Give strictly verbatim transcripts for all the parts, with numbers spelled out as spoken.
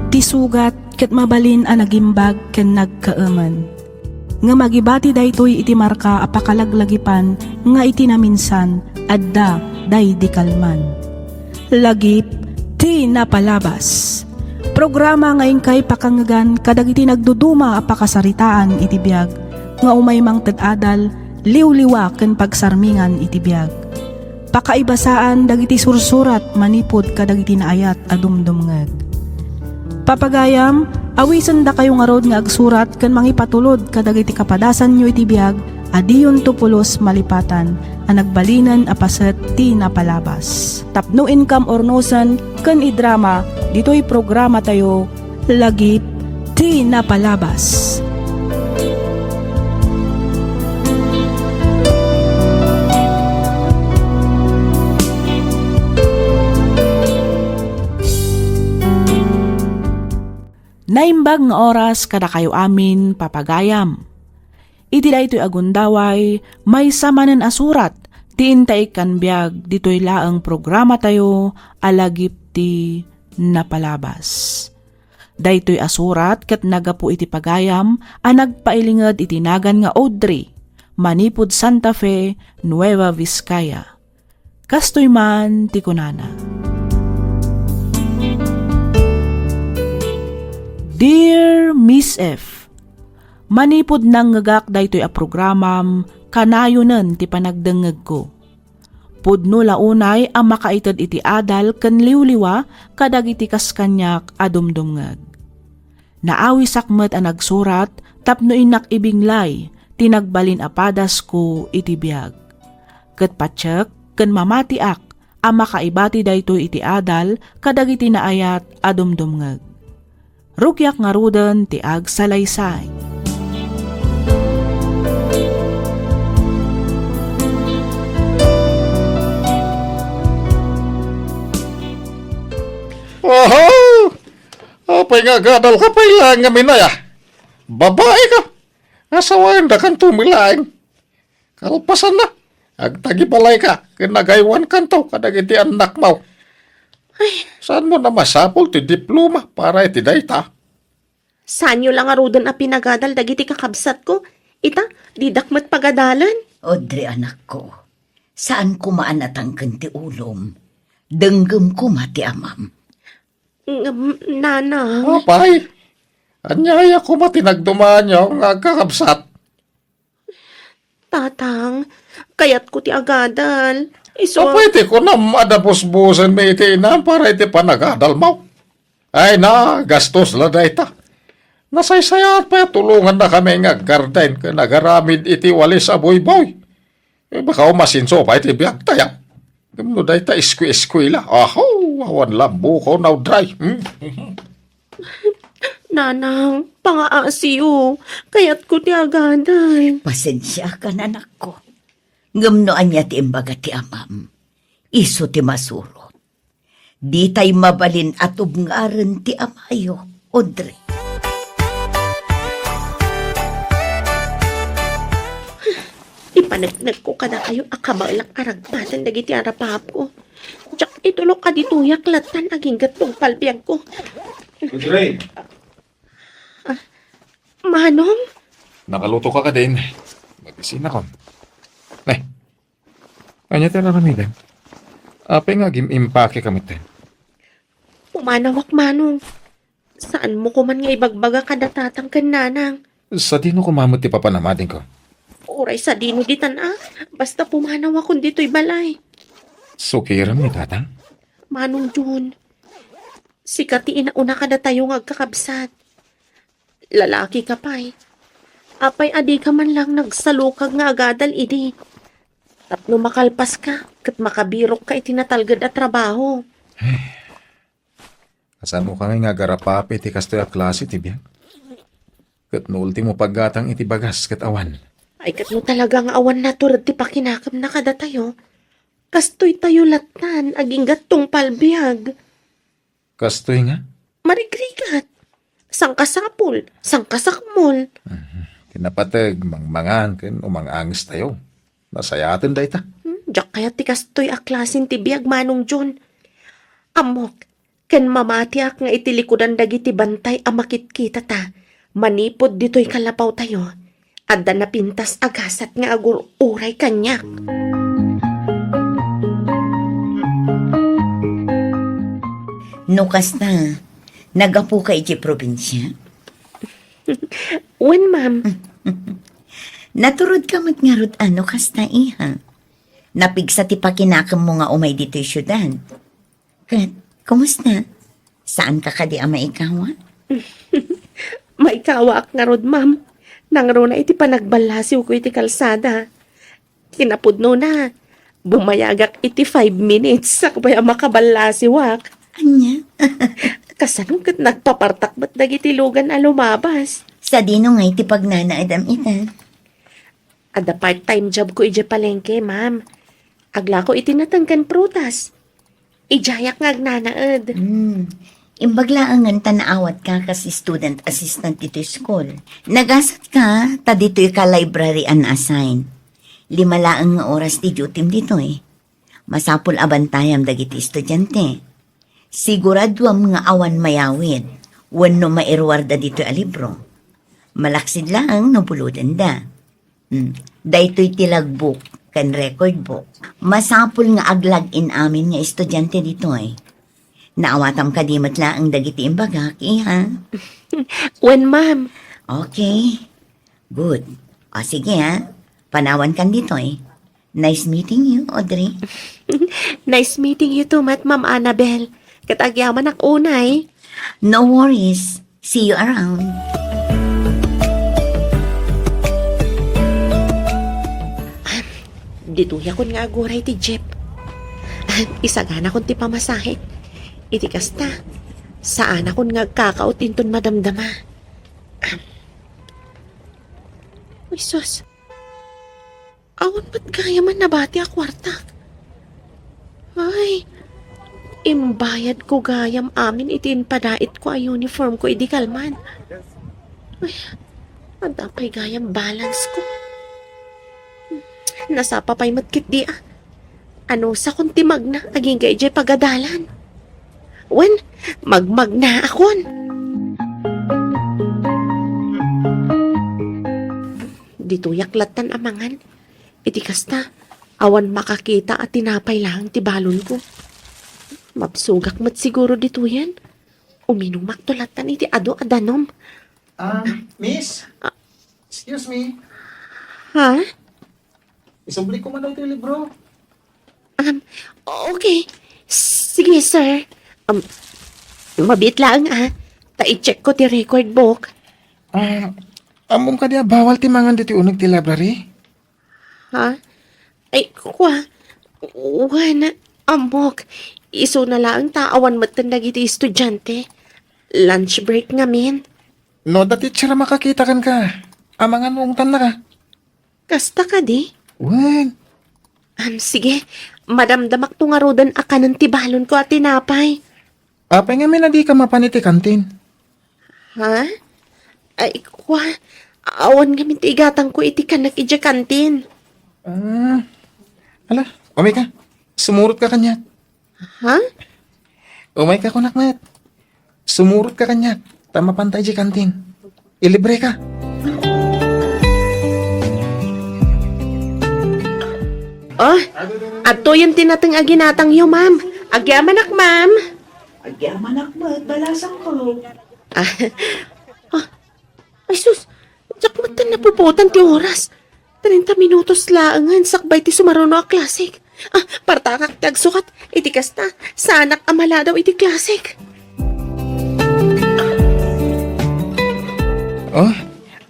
Ti sugat ket mabalin a nagimbag ken nagkaemen. Ngem agibati daytoy iti marka a pakalaglagipan nga iti naminsan, adda daydi kalman. Lagip ti napalabas. Programa nga inkay pakangegan kadagiti nagduduma a pakasaritaan iti biag nga umay mangted adal, liwliwa ken pagsarmingan iti biag. Pakaibasaan dagiti sursurat manipud kadagiti naayat a dumdumngeg. Papagayam, awisendakayo ngarud nga agsurat ken mangipatulod kadagiti kapadasanyo iti biag a diyonto pulos malipatan a nagbalinen a paset ti napalabas. Tapno inkam urnosen ken idrama ditoy programatayo, Lagip ti Napalabas. Naimbag nga oras kadakayo amin, papagayam. Iti daytoy a gundaway, maysa manen a surat ti intaykkan biag ditoy laeng programatayo a Lagip ti Napalabas. Daytoy a surat ket naggapu iti pagayam a nagpailinged iti nagan nga Audrey, manipud Santa Fe, Nueva Vizcaya. Kastoy man ti kunana, Dear Miss F, manipud nangngegak daytoy a programam, kanayonen ti panagdengngegko. Pudno la unay a makaited iti adal ken liwliwa kadagiti kas kaniak a dumdumngeg. Naawisak met a nagsurat tapno innak ibinglay ti nagbalin a padasko iti biag. Ket patiek ken mamatiak a makaibati daytoy iti adal kadagiti naayat a dumdumngeg. Rugiak ngaruden ti agsalaysay. Oho! Apay nga agadal ka pay laeng ngamin aya? Babai ka. Asawaendakanto met laeng. Kalpasanna, agtagibalay ka ken agaywan kanto kadagiti annakmo. Ay. Saanmo a masapul ti diploma para iti dayta? Saanyo la ngaruden a pinagadal dagiti kakabsatko? Ita, didak met pagadalen. Audrey, anakko, saan koma a natangken ti ulom. Denggem koma ti amam. Ngem, nanang. Apay, ania aya koma ti nagdumaanyo nga agkakabsat? Tatang, kayatko ti agadal. Isu a... Apay ti kunam a nabusbusenmi iti inam para iti panagadalmo? Ay na, gastos la dayta. Nasaysayaat pay a tulongannakami nga aggarden ken agaramid iti walis a buyboy. Eh, baka umasinso pay ti biagtayo. Ngem no dayta isku-iskuela, aho, awan la buko na udray. Hmm? Nanang, pangaasiyo. Kayatko ti agadal. Pasensiakan, anakko. Ngem no ania ti imbaga ti amam, isu ti masurot. Ditay mabalin a tubngaren ti amayo, Audrey. Ipaneknekko kadakayo a kabaelak a ragpaten dagiti arapapko. Diak itulok a ditoyak lattan agingga tungpal biagko. Audrey! Ah, Manong? Nakaluto ka kadin. Mag-isinakon. Nay, ania ti aramidem? Apay nga agim-impake ka metten? Pumanawak, Manong. Saanmo koman nga ibagbaga kada tatang ken nanang? Sadino koma met ti papanamadingko? Uray sadino ditan a, basta pumanawakon ditoy balay. Sukirem ni tatang? Manong Jun, sika ti inauna kadatayo nga agkakabsat. Lalaki ka pay. Apay a dika man lang nagsalukag nga agadal idi? Tapno makalpaska ket makabirokka iti natalged a trabaho. Kasano ka ngay nga agarapapi iti kastoy a klase ti biag? Ket no ultimo paggatang iti bagas ket awan. Ay, ket no talaga nga awan natured ti pakinakemna kadatayo, kastoy tayo lattan agingga tungpal biag. Kastoy nga? Marigrigat. Sangkasapul, sangkasakmol. Mhm. Kinapateg, mangmangan, ken umang-angis tayo. Nasayaten dayta. Hmm, diak kayat ti kastoy a klasen ti biag, Manong John. Ammok, Ken mamatiak nga iti likudan dagiti bantay a makitkitata manipud ditoy kalapawtayo, adda napintas a gasat nga agur-uray kaniak. No kasta, naggapuka iti probinsia? Wen, ma'am. Naturodka met ngarud a no kasta, iha. Napigsa ti pakinakemmo nga umay ditoy siudad. Ket, kumusta? Saanka kadi a maikawa? Maikawaak ngarud, ma'am. Nangruna iti panagballasiwko iti kalsada. Kinapudnona, bumayagak iti five minutes sakbay a makaballasiwak. Ania? Kasano ket nagpapartak met dagiti lugan a lumabas? Sadino ngay ti pagnanaedam ita? Adda part-time job ko idiay palengke, ma'am. Aglako iti nateng ken prutas. Idiayak nga agnanaed. Hmm. Imbag laengen ta naawatka kas student assistant ditoy school. Nagasatka ta ditoyka library a na-assign. Lima laeng nga oras ti dutim ditoy. Masapul a bantayam dagiti estudiante. Siguraduam nga awan mayawid wenno mairuarda ditoy a libro. Malaksid laeng no bulodenda. Hmm. Daytoy ti logbook ken record book. Masapul nga aglag-in amin nga estudiante ditoy. Naawatam kadi met laeng dagiti imbagak, iha? Wen, ma'am. Okay. Good. O, sige, ha? Panawankan ditoy. Nice meeting you, Audrey. Nice meeting you too, met, Ma'am Annabel. Ket agyamanak unay. No worries. See you around. Ditoyakon nga aguray ti jeep. Isaganakon ti pamasahe. Iti kasta, saanakon nga agkakaut inton madamdama. Uy, sus. Awan met gayam a nabati a kuartak. Ay, imbayadko gayam amin iti impadaitko a uniformko idi kalman. Ay, adda pay gayam balanceko. Nasapa pay met ketdi a. Anusakon ti magna agingga idiay pagadalan. Wen, magmagnaakon. Ditoyak lattan a mangan. Iti kasta, awan makakita a tinapay laeng ti balonko. Mabsogak met siguro ditoyen. Uminumakto lattan iti adu a danum. Ah, miss? Ah. Excuse me. Ha? Isubli ko man daw iti libro. Um, okay. Sige, sir. Um, mabiit laeng, ah. Ta i-check ko ti record book. Ah, ammom kadi a bawal ti mangan ditoy uneg ti library? Ha? Ay, kua. Wen, ammok. Isuna laeng ta awan metten dagiti estudiante. Lunch break ngamin. No, adda teacher a makakita kenka. Amangan no ungtannaka. Kasta kadi? Wen. Am, sige. Madamdamakto ngaruden a kanen ti balonko a tinapay. Apay ngamin a dika mapan iti kantin? Ha? Ay, kua, awan ngamin ti igatangko iti kanek idiay kantin. Ah, ala, umayka. Sumurotka kaniak. Ha? Umayka kunak met. Sumurotka kaniak. Ta mapanta idiay kantin. Ilibreka. Oh, adtoyen ti nateng a ginatangyo, ma'am. Agyamanak, ma'am. Agyamanak met, balasangko. Ah, oh, ay sus, diak metten napupuotan ti oras. Treinta minutos laengen sakbay ti sumaruno a klasek. Ah, partakak ti agsukat. Iti kasta, saanak a maladaw iti klasek. Oh,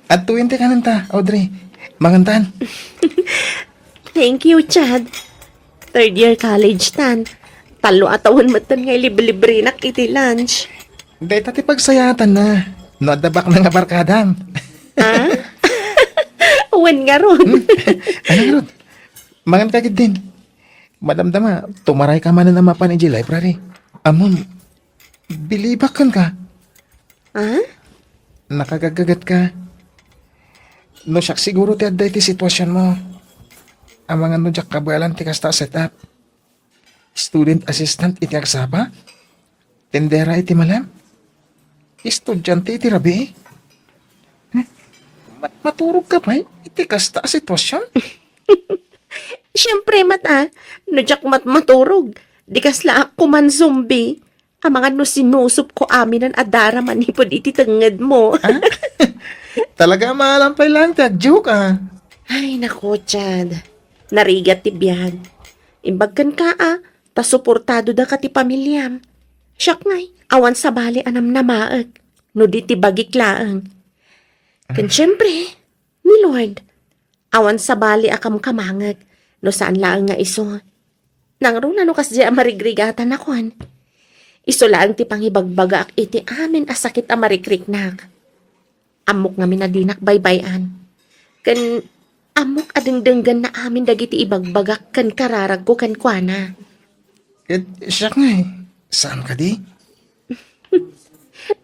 adtoyen ti kanenta, Audrey. Mangantan. Thank you, Chad. Third year college tan. Tallo a tawen metten nga iliblibrenak iti lunch. Dayta ti pagsayaatanna. No adda baknang a barkadam. Ah? Wen ngarud. Hmm? Ano ngarud? Mangan ka ketdin. Madamdama, tumaray ka manen a mapan idiay library. Ammom, bilibak kenka. Ah? Nakagaggaget ka. No siak siguro ti adda iti situasionmo. Amangan no diak kabaelan ti kasta a setup. Student assistant iti agsapa? Tindera iti malem? Estudiante iti rabii? Hmm? Mat-, maturog ka pay iti kasta a sitwasyon? Siyempre, mat, a, no diak mat-, maturog, di kasla ak kuman zombie. Amangan no sinusupko aminen a dara manipud iti tengngedmo. Ah? Talaga, maalam pay laeng ti agjoke, ah. Ay, naku, Chad. Narigat ti biag. Imbag kenka, a, ta suportado daka ti pamiliam. Siak ngay, awan sabali a namnamaek, no di ti bagik laeng. Ken siyempre, ni Lord, awan sabali a kamkamangek, no saan laeng nga isu. Nangruna no kasdiay a marigrigatanakon. Isu laeng ti pangibagbagaak iti amin a sakit a marikriknak. Ammok ngamin a dinak baybay-an. Ken ammok a dengdenggenna amin dagiti ibagbagak ken kararagko kenkuana. Ket siak ngay, saan kadi?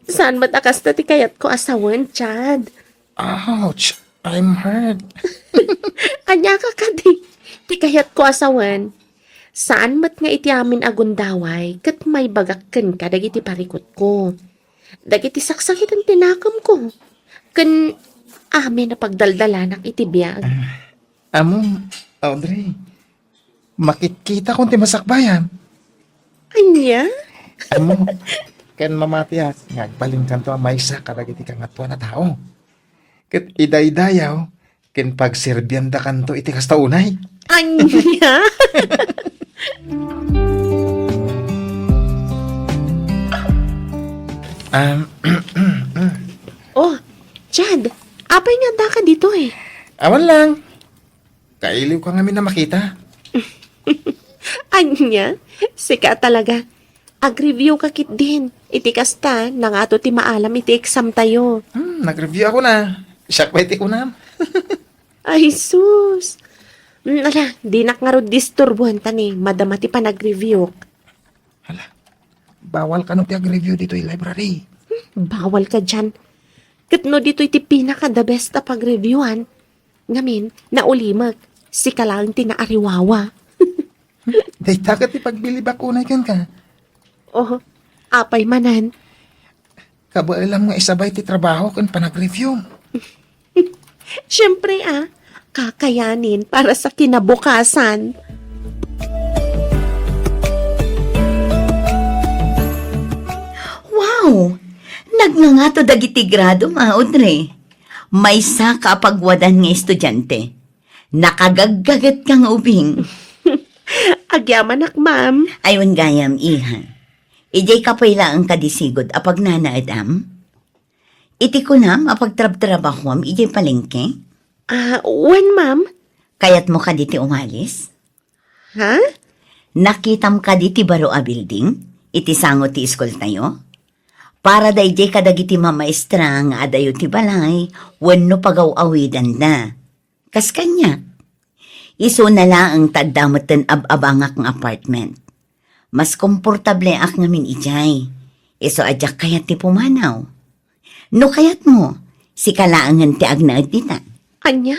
Saan met a kasta ti kayatko a sawen, Chad? Ouch! I'm hurt. Ania ka kadi? Ti kayatko a sawen, saan met nga iti amin a gundaway ket maibagak kenka dagiti parikutko, dagiti saksakiten ti nakemko, ken amin a pagdaldalanak iti biag. Ah, ammom, Audrey, makitkitakon ti masakbayan. Ania? Ammom, ken mamatiak nga agbalinkanto a maysa kadagiti kangatoan a tao. Ket idaydayaw ken pagserbiandakanto iti kasta unay. Ania? Um, Oh, Chad, apay nga addaka ditoy? Awan lang. Kailiwka ngamin a makita. Ania? Sika talaga. Agreview ka ketdin. Iti kasta, nangato ti maalam iti exam tayo. Hmm, nagreview ako na. Siak pay ti kunam. Ay, sus. Hmm, ala, dinak ngarud disturbuan ta ni madama ti panagreview. Hala, bawal kano ti agreview ditoy library. Hmm, bawal ka dian. Ket no ditoy ti pinaka the best a pagreviewan, ngamin, naulimek, sika laeng ti naariwawa. Dayta ket ti pagbilibak unay kenka. Oh, apay manen? Kabaelam nga isabay ti trabaho ken panagreview. Siyempre, a, kakayanin para sa kinabukasan. Wow! Nagngangato dagiti gradom, a, Audrey. Maysaka a pagwadan nga estudiante. Nakagaggaget ka nga ubing. Agyamanak, ma'am. Ay, wen gayam, iha. Idiay ka pay laeng kadi sigud a pagnanaedam? Iti kunam a pagtrabtrabahuam idiay palengke? Ah, wen, ma'am. Kayatmo kadi ti umalis? Ha? Nakitam kadi ti baro a building iti sango ti iskultayo? Para daydiay kadagiti mamaestra nga adayo ti balay wenno pagaw-awidanda. Kas kaniak, isuna laeng ta adda metten ab-abangak nga apartment. Mas komportableak ngamin idiay, isu a diak kayat ti pumanaw. No kayatmo, sika laengen ti agnaed dita. Ania?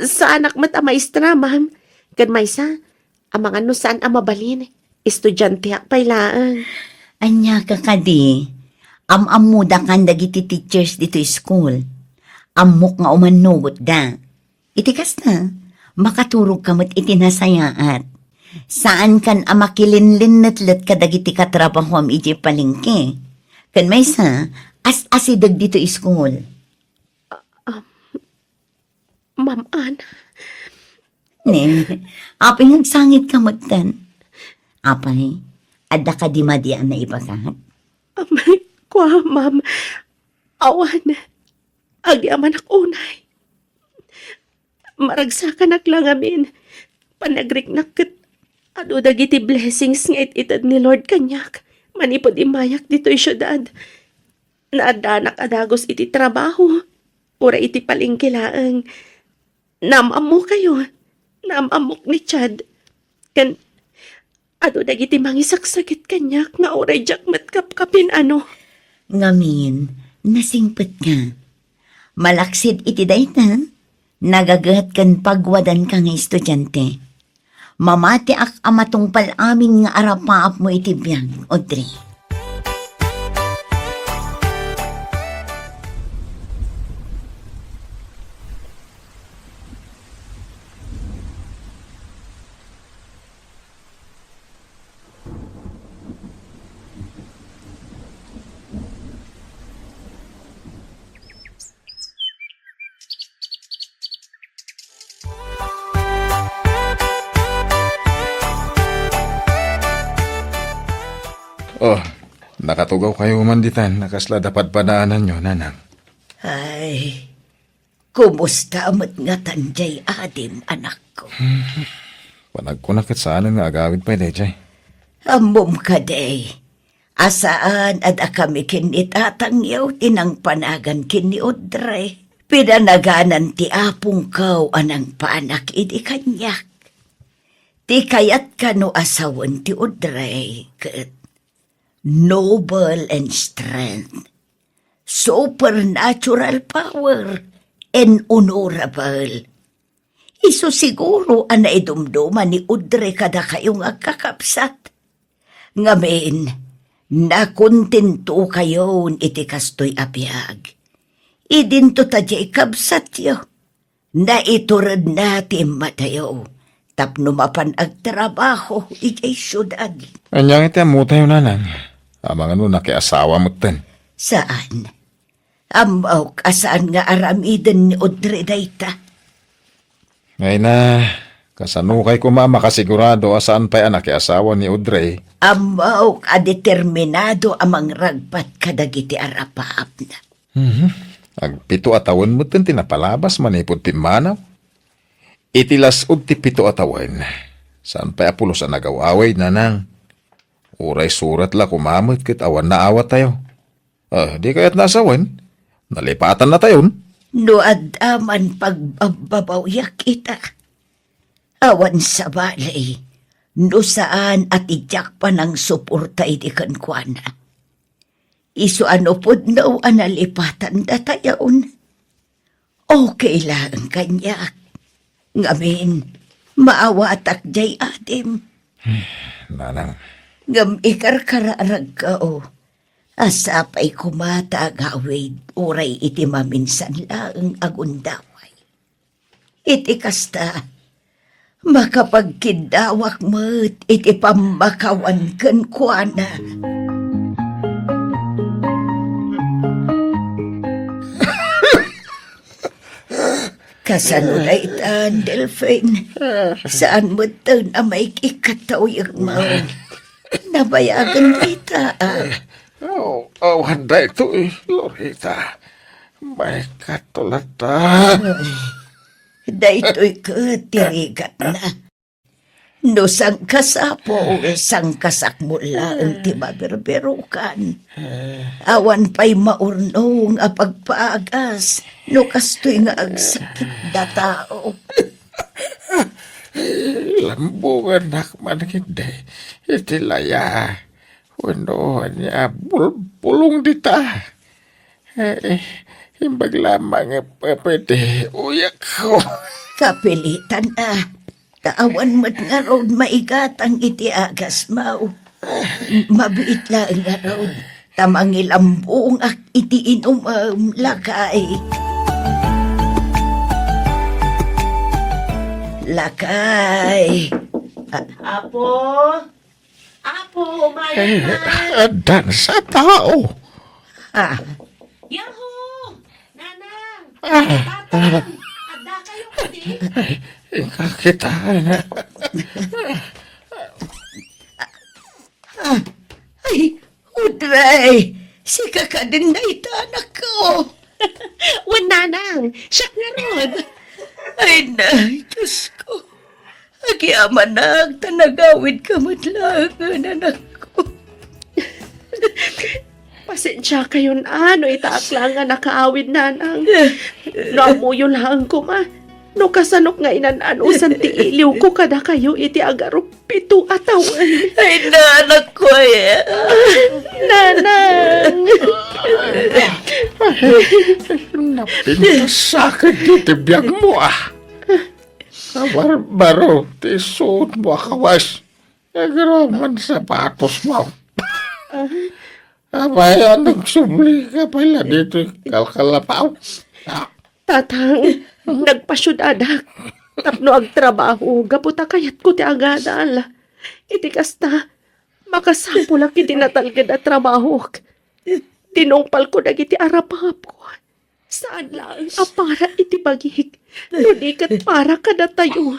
Saanak met a maestra, ma'am. Ken maysa, amangan no saan a mabalin, estudianteak pay laeng. Ania ka kadi? Am-ammodakan dagiti teachers ditoy school. Ammok nga umannogotda. Iti kasta, makaturogka met iti nasayaat. Saankan a makilinlinnetlet kadagiti katrabahuam idiay palengke. Ken maysa, as-asideg ditoy school. Ma'am Ann. Ne, apay nga agsangitka metten? Apay, adda kadi madi a naibagak? Amay, kua, ma'am. Awan, agyamanak unay. Maragsakanak la ngamin. Panagriknak ket adu dagiti blessings nga it-ited ni Lord kaniak manipud immayak ditoy siudad. Naaddanak a dagus iti trabaho, uray iti palengke laeng. Naam-ammokayo, naam-ammok ni Chad. Ken adu dagiti mangisaksakit kaniak nga uray diak met kapkapin-ano. Ngamin, nasingpetka. Malaksid iti dayta, nagaget ken pagwadanka nga estudiante. Mamatiak a matungpal amin nga arapaapmo iti biag, Audrey. Oh, nakatugawkayo man ditan a kasla da padpadaananyo, nanang. Ay, kumusta met ngatan jay adim, anakko? Panagkuna ket saanen nga agawid pay dayjay. Ammom kadi a saan a dakami ken ni tatangyo ti nangpanagan ken ni Audrey. Pinanaganan ti apongko a nangpanak idi kaniak. Ti kayat kano a sawen ti Audrey ket noble in strength, supernatural power, and honorable. Isu siguro a naidumduma ni Audrey kadakayo nga agkakabsat. Ngamin, nakontentokayon iti kastoy a biag. Idinto ta diay kabsatyo. Naituredna ti immatayo tapno mapan agtrabaho idiay siudad. Ania nga ti ammotayo, nanang? Amangan no nakiasawa metten. Saan. Ammok a saan nga aramiden ni Audrey dayta. Ay na, kasanokay koma a makasigurado a saan pay a nakiasawa ni Audrey? Ammok a determinado a mangragpat kadagiti arapaapna. Mhm. Agpito a tawen metten ti napalabas manipud pimmanaw. Iti las-ud ti pito a tawen, saan pay a pulos a nagaw-awid, nanang. Uray surat la koma met ket awan naawattayo. Ah, di kayatna a sawen? Nalipatannatayon? No adda man pagbabbabawiak ita, awan sabali no saan a ti diak panangsuporta idi kenkuana. Isu a no pudno a nalipatandatayon, okay laeng kaniak. Ngamin, maawatak jay adim. Nanang. Ngem ikarkararagko a sapay koma ta agawid uray iti maminsan laeng a gundaway. Iti kasta, makapagkiddawak met iti pammakawan kenkuana. Kasano daytan, Delfin? Saan metten a maik-ikkat ta uyekmo? Nabayagen dayta, a. Oh, awan daytoy, Lorita. Maikkato latta. Ay, daytoy ket ti rigatna. No sangkasapul, sangkasakmul laeng ti maberberukan. Awan pay maurnong a pagpaagas no kastoy nga agsakit da tao. Lambongannak man ketdi iti laya wenno ania a bulbulong dita. Eh, eh, imbag lamang, eh, pwede, uyekko. Kapilitan, a. Ta awan met ngarud maigatang iti agasmo. Mabiit laeng ngarud ta mangilambongak iti inumem, lakay. Lakay. A- Apo? Apo, umayat Eh, man. Addan sa tao. Ah. Yahoo! Nanang! Ah. Tatang! Adda kayo kadi? Ay, kakita na. Ah, ay, Audrey! Sika kadin dayta, anakko! Wen, Nanang, siak ngarud. Ay, nay, Diyos ko. Agyamanak, ta nagawidka met laengen, anakko. Pasensiakayon, a, no itaak laeng a nakaawid, Nanang. No ammoyo laeng koma, no kasanok nga inan-anusan ti iliwko kadakayo iti agarup pito a tawen. Ay, nanakko, ay. Nanang! Napintasaken ti biagmo, a. Kabarbaro ti isuotmo a kawas. Agraman sapatosmo. Apay a nagsublika pay la ditoy kalkalapaw? Ah. Tatang, nagpasiudadak tapno agtrabaho gapu ta kayatko ti agadal. Iti kasta, makasapulak iti natalged a trabahok. Tinungpalko dagiti arapapko. Saan laeng a para iti bagik, no di ket para kadatayo.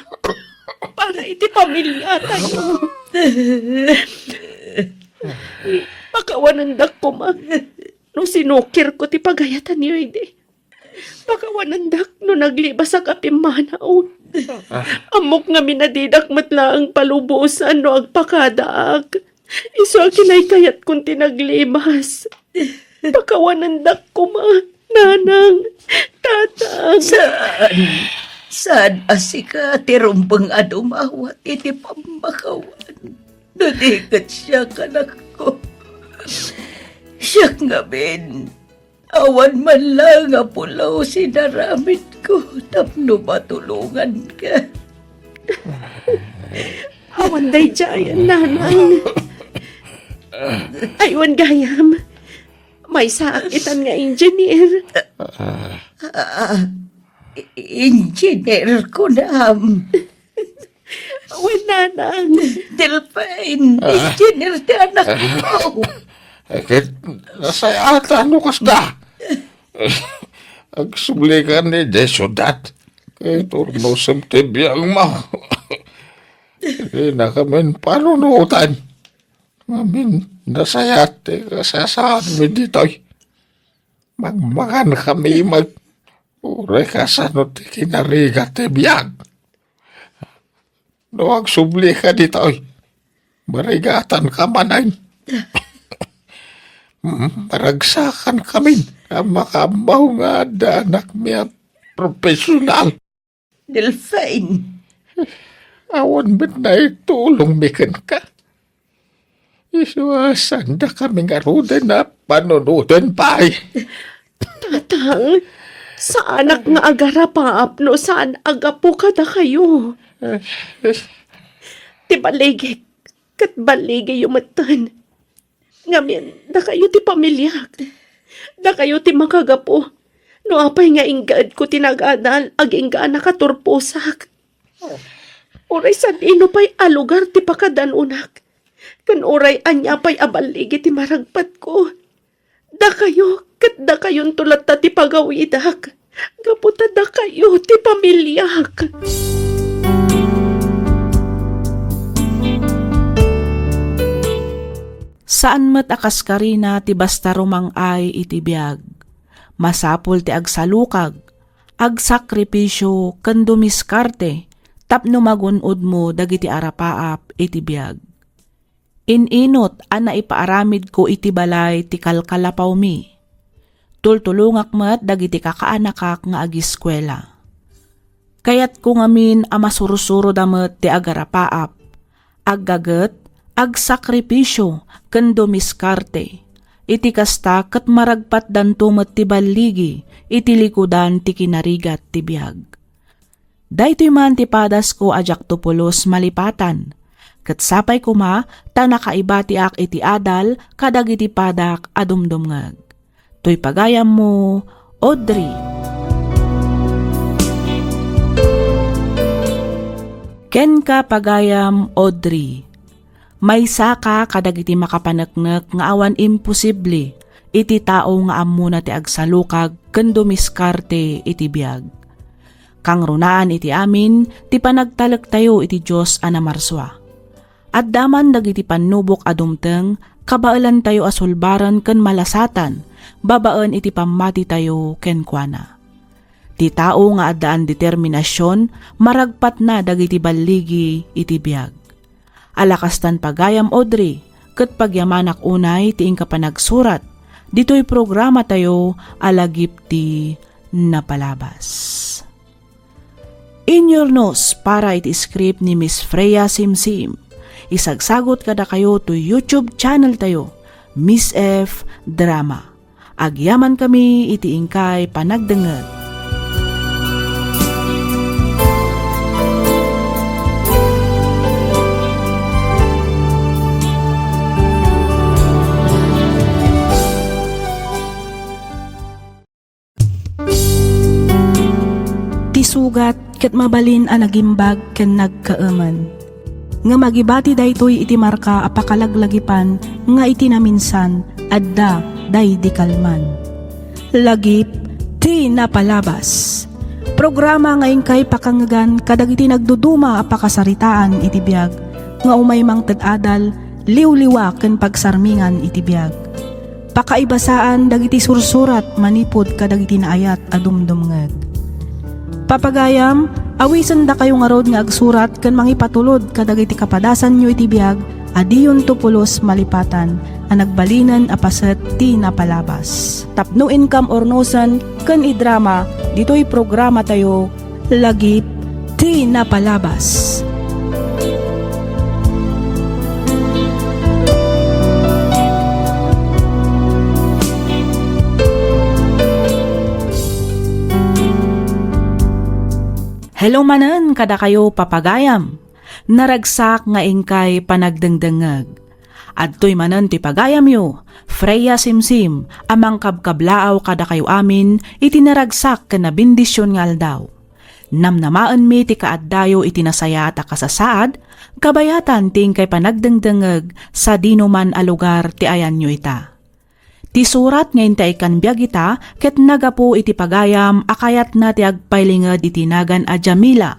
Para iti pamiliatayo. Pakawanendak koma no sinukirko ti pagayatanyo idi. Pakawanendak no naglibasak a pimmanaw. Ammok ngamin a didak met laeng palubosan no agpakadaak. Isu a kinaykayatkon ti naglibas. Pakawanendak koma, nanang, tatang. Saan? Saan a sika ti rumbeng a dumawat iti pammakawan? No di ket siak, anakko. Siak ngamin, awan man laeng a pulos inaramidko tapno matulonganka. Awan daydiay, nanang. Aywan gayam. Maysaak itan nga engineer. Ah, engineer kunam. Wen, nanang. Delphine, engineer ti anakko. Ket nasayaat no kasta. Agsublikan idiay siudad. Ket urnosem ti biagmo. Dinakamin panunoten. Ngamin, nasayaat ti kasasaadmi ditoy. Mangmangannakami met. Uray kasano ti kinarigat ti biag. No agsublika ditoy, marigatanka manen. Mm, maragsakankamin a makaammo nga adda anakmi a profesional. Delphine. Awan met naitulongmi kenka. Isu a saandakami ngaruden a panunoten pay. Tatang, saanak nga agarapaap no saan a gapu kadakayo. Ti baligik, ket baligiyo metten. Ngamin, dakayo ti pamiliak. Dakayo ti makagapu. No apay nga inggaedko ti nagadal, agingga a nakaturposak. Uray sadino pay a lugar ti pakadanunak. Ken uray ania pay a balligi ti maragpatko. Dakayo, ket dakayonto latta ti pagawidak. Gapu ta dakayo ti pamiliak. Saan met a kaskarina ti basta rumang-ay iti biag. Masapul ti agsalukag, agsakripisio ken dumiskarte tapno magun-odmo dagiti arapaap iti biag. In-inut a naipaaramidko iti balay ti kalkalapawmi. Tultulongak met dagiti kakaanakak nga agiskuela. Kayatko ngamin a masursuroda met ti agarapaap, aggaget, agsakripisio, ken dumiskarte. Iti kasta, ket maragpatdanto met ti balligi iti likudan ti kinarigat ti biag. Daytoy man ti padasko a diakto pulos malipatan, ket sapay koma ta nakaibatiak iti adal kadagiti padak a dumdumngeg. Toy pagayammo, Audrey. Kenka, pagayam Audrey. Maysaka kadagiti makapaneknek nga awan imposible iti tao nga ammona ti agsalukag ken dumiskarte iti biag. Kangrunaan iti amin ti panagtalektayo iti Dios a namarsua. Adda man dagiti pannubok a dumteng, kabaelantayo a sulbaren ken malasatan babaen iti pammatitayo kenkuana. Ti tao nga addaan determinasion, maragpatna dagiti balligi iti biag. Ala kastan, pagayam Audrey, ket pagyamanak unay ti inka panagsurat ditoy programatayo a Lagip ti Napalabas. Inyurnos para iti script ni Miss Freya Simsim. Isagsagot kadakayo toy YouTube channel tayo, Miss F Drama. Agyamankami iti inkay panagdengngeg. Ti sugat ket mabalin a nagimbag ken nagkaemen. Ngem agibati daytoy iti marka a pakalaglagipan nga iti naminsan, adda daydi kalman. Lagip ti Napalabas. Programa nga inkay pakangngegan kadagiti nagduduma a pakasaritaan iti biag nga umay mangted adal liwliwa ken pagsarmingan iti biag. Pakaibasaan dagiti sursurat manipud kadagiti naayat a dumdumngeg. Papagayam, awisendakayo ngarud nga agsurat ken mangipatulod kadagiti kapadasanyo iti biag a diyonto pulos malipatan a nagbalinen a paset ti napalabas. Tapno inkam urnosen ken idrama ditoy programatayo, Lagip ti Napalabas. Hello manen kadakayo, papagayam. Naragsak nga inkay panagdengdengngeg. Adtoy manen ti pagayamyo, Freya Simsim, a mangkabkablaaw kadakayo amin iti naragsak ken nabendision nga aldaw. Namnamaenmi ti kaaddayo iti nasayaat a kasasaad, kabayatan ti inkay panagdengdengngeg sadinoman a lugar ti ayanyo ita. Ti surat nga intay ikkan biag ita ket nagapu iti pagayam a kayatna ti agpailinged iti nagan a Jamila.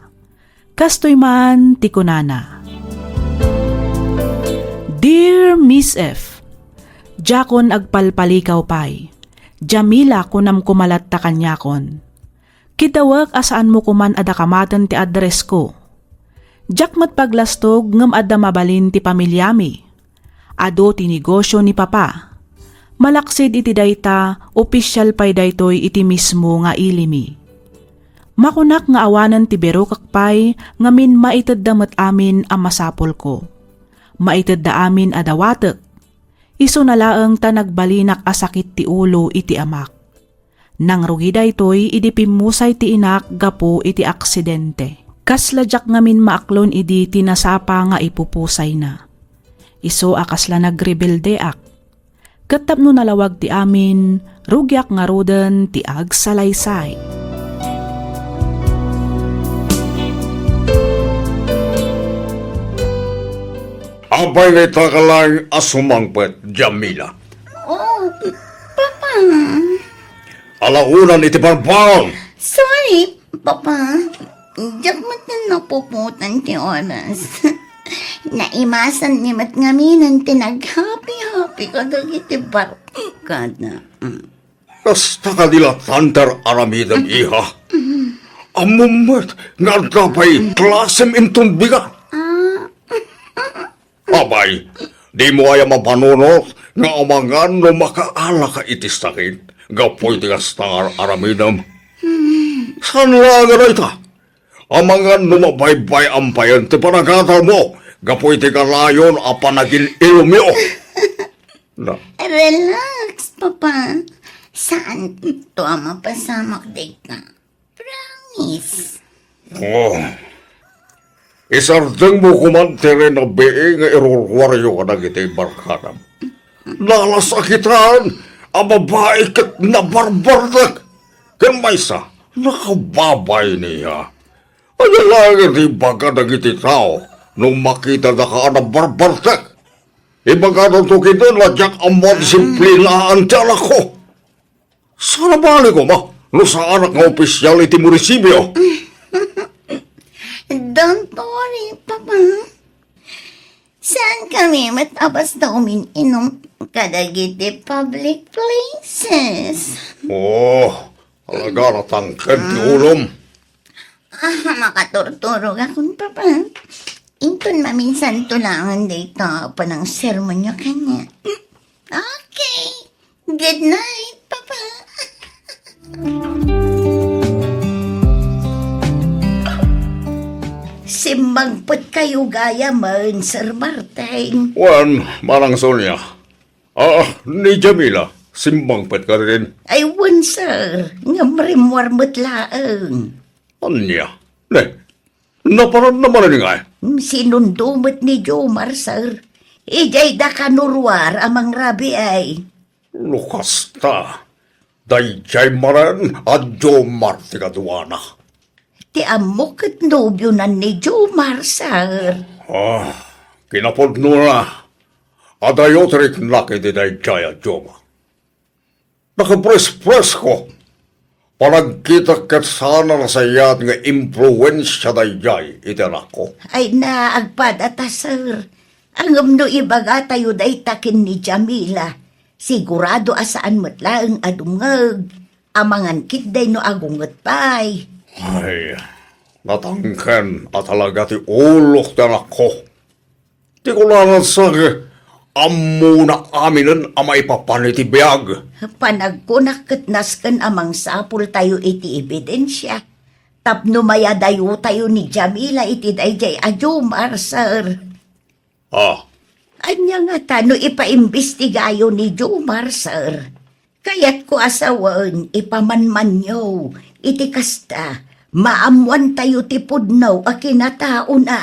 Kastoy man ti kunana, Dear Miss F, diakon agpalpalikaw pay. Jamila, kunam koma latta kaniakon. Kiddawek a saanmo koman a dakamaten ti addressko. Diak met paglastog ngem adda mabalin ti pamiliami. Adu ti negosio ni Papa. Malaksid iti dayta, opisial pay daytoy iti mismo nga ilimi. Makunak nga awanen ti birukek pay ngamin maitedda met amin a masapulko. Maitedda amin a dawatek. Isuna laeng ta nagbalinak a sakit ti ulo iti amak. Nangrugi daytoy idi pimmusay ti inak gapu iti aksidente. Kasla diak ngamin maaklon idi ti nasapa nga ipupusayna. Isu a kasla nagrebeldeak. Ket tapno nalawag ti amin, rugiak ngaruden ti agsalaysay. Apay nga ita ka laeng a sumangpet, Jamila? Oh, Papa. Alaonan iti barbarong! Sorry, Papa. Diak met napuputan ti oras. Naimasanmi met ngamin ti naghapi-hapi kadagiti barkada. Mm. Kasta kadi la tanter aramidem, iha. Ammom met nga adda pay klasem inton bigat. Ah. Apay, dimo aya mapanunot nga amangan no makaalaka iti sakit gapu iti kasta nga aramidem? Saan laeng a dayta? Amangan no mabaybay-am payen ti panagadalmo gapu iti kanayon a panagin-ilomyo. Na. Relax, Papa. Saanto a mapasamak dayta. Promise. Oh. Isardengmo koman ti rinabii nga iruruaryo kadagiti barkadam. Nalasakitan a babai ket nabarbartek. Ken maysa, nakababay niya. Ania laeng ti ibaga dagiti tao no makitada ka a nabarbartek? Ibagadanto ketdi a diak ammo a disiplinaen ti anakko. Saan a bali koma no saanak nga opisial iti munisipio? Don't worry, Papa. Saankami met a basta umin-inom kadagiti public places. Oh, talaga natangked ti ulom. Ah, makaturturogakon, Papa. Inton maminsanto laeng dayta panangsermonyo kaniak. Okay. Good night, Papa. Simmangpet kayo gayamen, Sir Martin. Wen, Manang Sonia. Ah, ni Jamila, simmangpet ka rin. Ay, wen, sir. Ngem rimmuar met laeng. Ania? Ne, naparan na manen ngay? Sinundo met ni Jomar, sir. Idiay da kanuruar a mangrabiay. No kasta, daydiay manen a Jomar ti kaduana. Ti ammok ket nobionan ni Jomar, sir. Ah, kinapudnona, adayo ti riknak iti daydiay a Jomar. Nakaprespresko. Panagkitak ket saan a nasayaat nga impluensia daydiay iti anakko. Ay na, agpadata, sir. Ngem no ibagatayo dayta ken ni Jamila, sigurado a saan met laeng a dumngeg, a mangan ketdi no agunget pay. Ay, natangken a talaga ti ulok ti anakko. Ti kunana sa, ammona aminen a maipapan iti biag. Panagkunak ket nasken a mangsapultayo iti ebidensia tapno mayadayotayo ni Jamila iti daydiay a Jomar, sir. Ah. Ania ngata no ipaimbestigayo ni Jomar, sir? Kayatko a sawen, ipamanmanyo iti kasta, maammoantayo ti pudno a kinataona.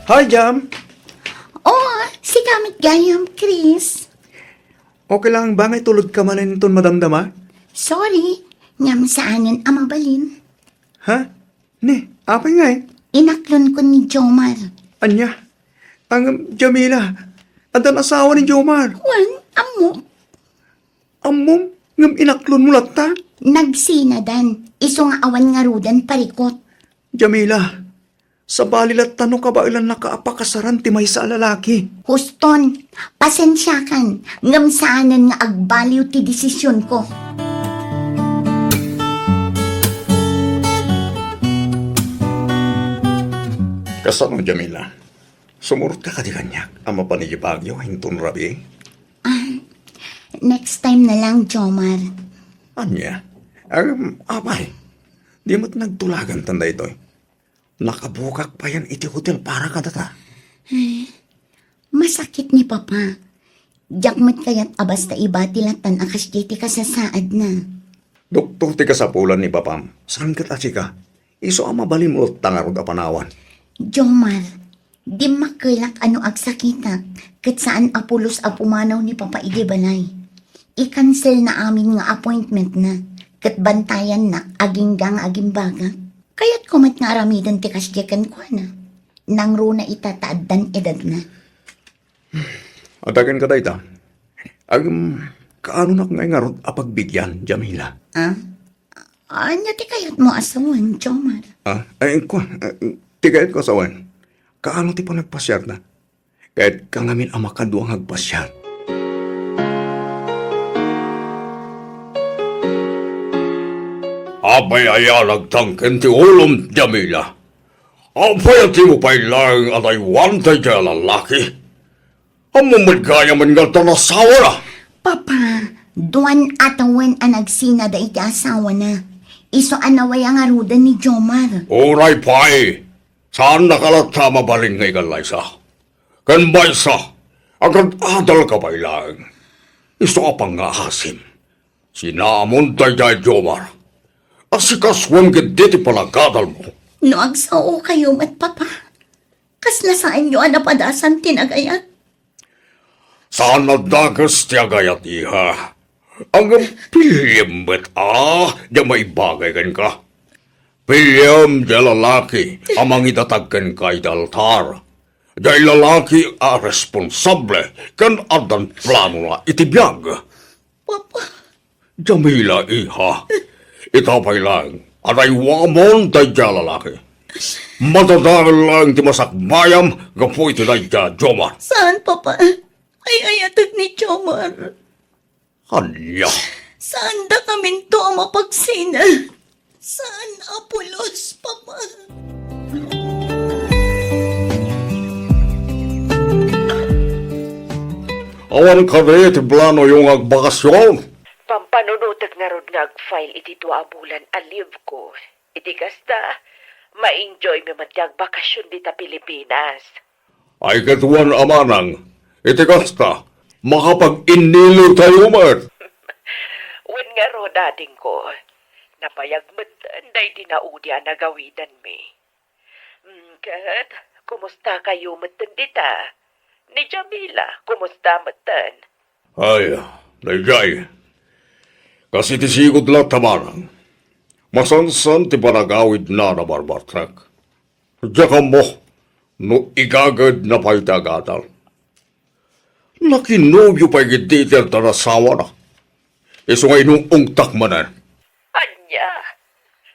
Hi, Jam. Oh, sika met gayam, Chris. Okay lang ba nga itulodka manen inton madamdama? Sorry, ngem saanen a mabalin. Ha? Ni, apay ngay? Inaklonko ni Jomar. Ania? Ang, Jamila, addan asawa ni Jomar. Wen, ammok. Ammom, ngem inaklonmo latta? Nagsinadan, isu nga awan ngaruden parikot. Jamila, sabali latta no kabaelannaka a pakasaran ti maysa a lalaki. Huston, pasensiakan, ngem saanen nga agbaliw ti desisionko. Kasano, Jamila? Sumurotka kadi kaniak a mapan idiay Baguio inton rabii? Ah, next time na lang, Jomar. Ania? Em, apay, di met nagtulagantan daytoy. Nakabukak payen iti hotel para kadata. Eh, masakit ni Papa. Diak met kayat a basta ibati lattan a kasdiay ti kasasaadna. Doktor ti kasapulan ni Papam, saan ket a sika? Isu a mabalinmo latta ngarud a panawan. Jomar, dimmakkelak a no agsakitak, ket saan a pulos a pumanaw ni Papa idiay balay. I-cancel na amin nga appointment na, ket bantayannak agingga nga agimbagak. Kayatko met nga aramiden ti kasdiay kenkuana. Nangruna ita ta addan edadna. Adda kenka dayta. Agem, kaanonak ngay ngarud a pagbigian, Jamila? Ah? Ania ti kayatmo a sawen, Jomar? Ah, ay, kua, ah, ti kayatko a sawen. Kaano ti panagpasiarna? Kayatka ngamin a makadua nga agpasiar. Apay aya nagtangken ti ulom, Jamila? Apay a dimo pay laeng adaywan daydiay a lalaki? Ammom met gayamen nga addan asawana? Papa, duan a tawen a nagsinada iti asawana. Isu a nawaya ngaruden ni Jomar. Uray pay, saannaka latta a mabalin nga ikallaysa. Ken maysa, agad-adalka pay laeng. Isu a pangngaasim. Sinamon daydiay Jomar. Asikasuem ketdi ti panagadalmo. No agsaokayo met, Papa, kasla saanyo a napadasan ti nagayat? Saan a dakes ti agayat, iha. Ngem piliem met a, diay maibagay kenka. Piliem diay lalaki a mangidatag kenka iti altar. Diay lalaki a responsable ken addan planona iti biag. Papa. Jamila, iha. Ita pay laeng, adaywamon daydiay a lalaki. Madadael laeng ti masakbayam gapu iti daydiay a Jomar. Saan, Papa? Ay-ayatek ni Jomar. Ania? Saandakaminto a mapagsina. Saan a pulos, Papa. Awan kadi ti planoyo nga agbakasion? Pampanunotek ngarud nga ag-file iti dua a bulan a leave ko. Iti kasta, ma-enjoy mi met ti agbakasion dita Pilipinas. Ay, ket wen a manang, iti kasta, makapag-innilotayo met. Wen ngarud, adingko, napayag met daydi naudi a nagawidanmi. Mm, ket, kumustakayo metten dita? Ni Jamila, kumusta metten? Ay, daydiay. Kas iti sigud latta, manang, masansan ti panagawidna a nabarbartek. Diak ammo no igagedna pay ti agadal. Nakinobio pay ketdi iti addan asawana. Isu nga inung-ungtak manen. Ania?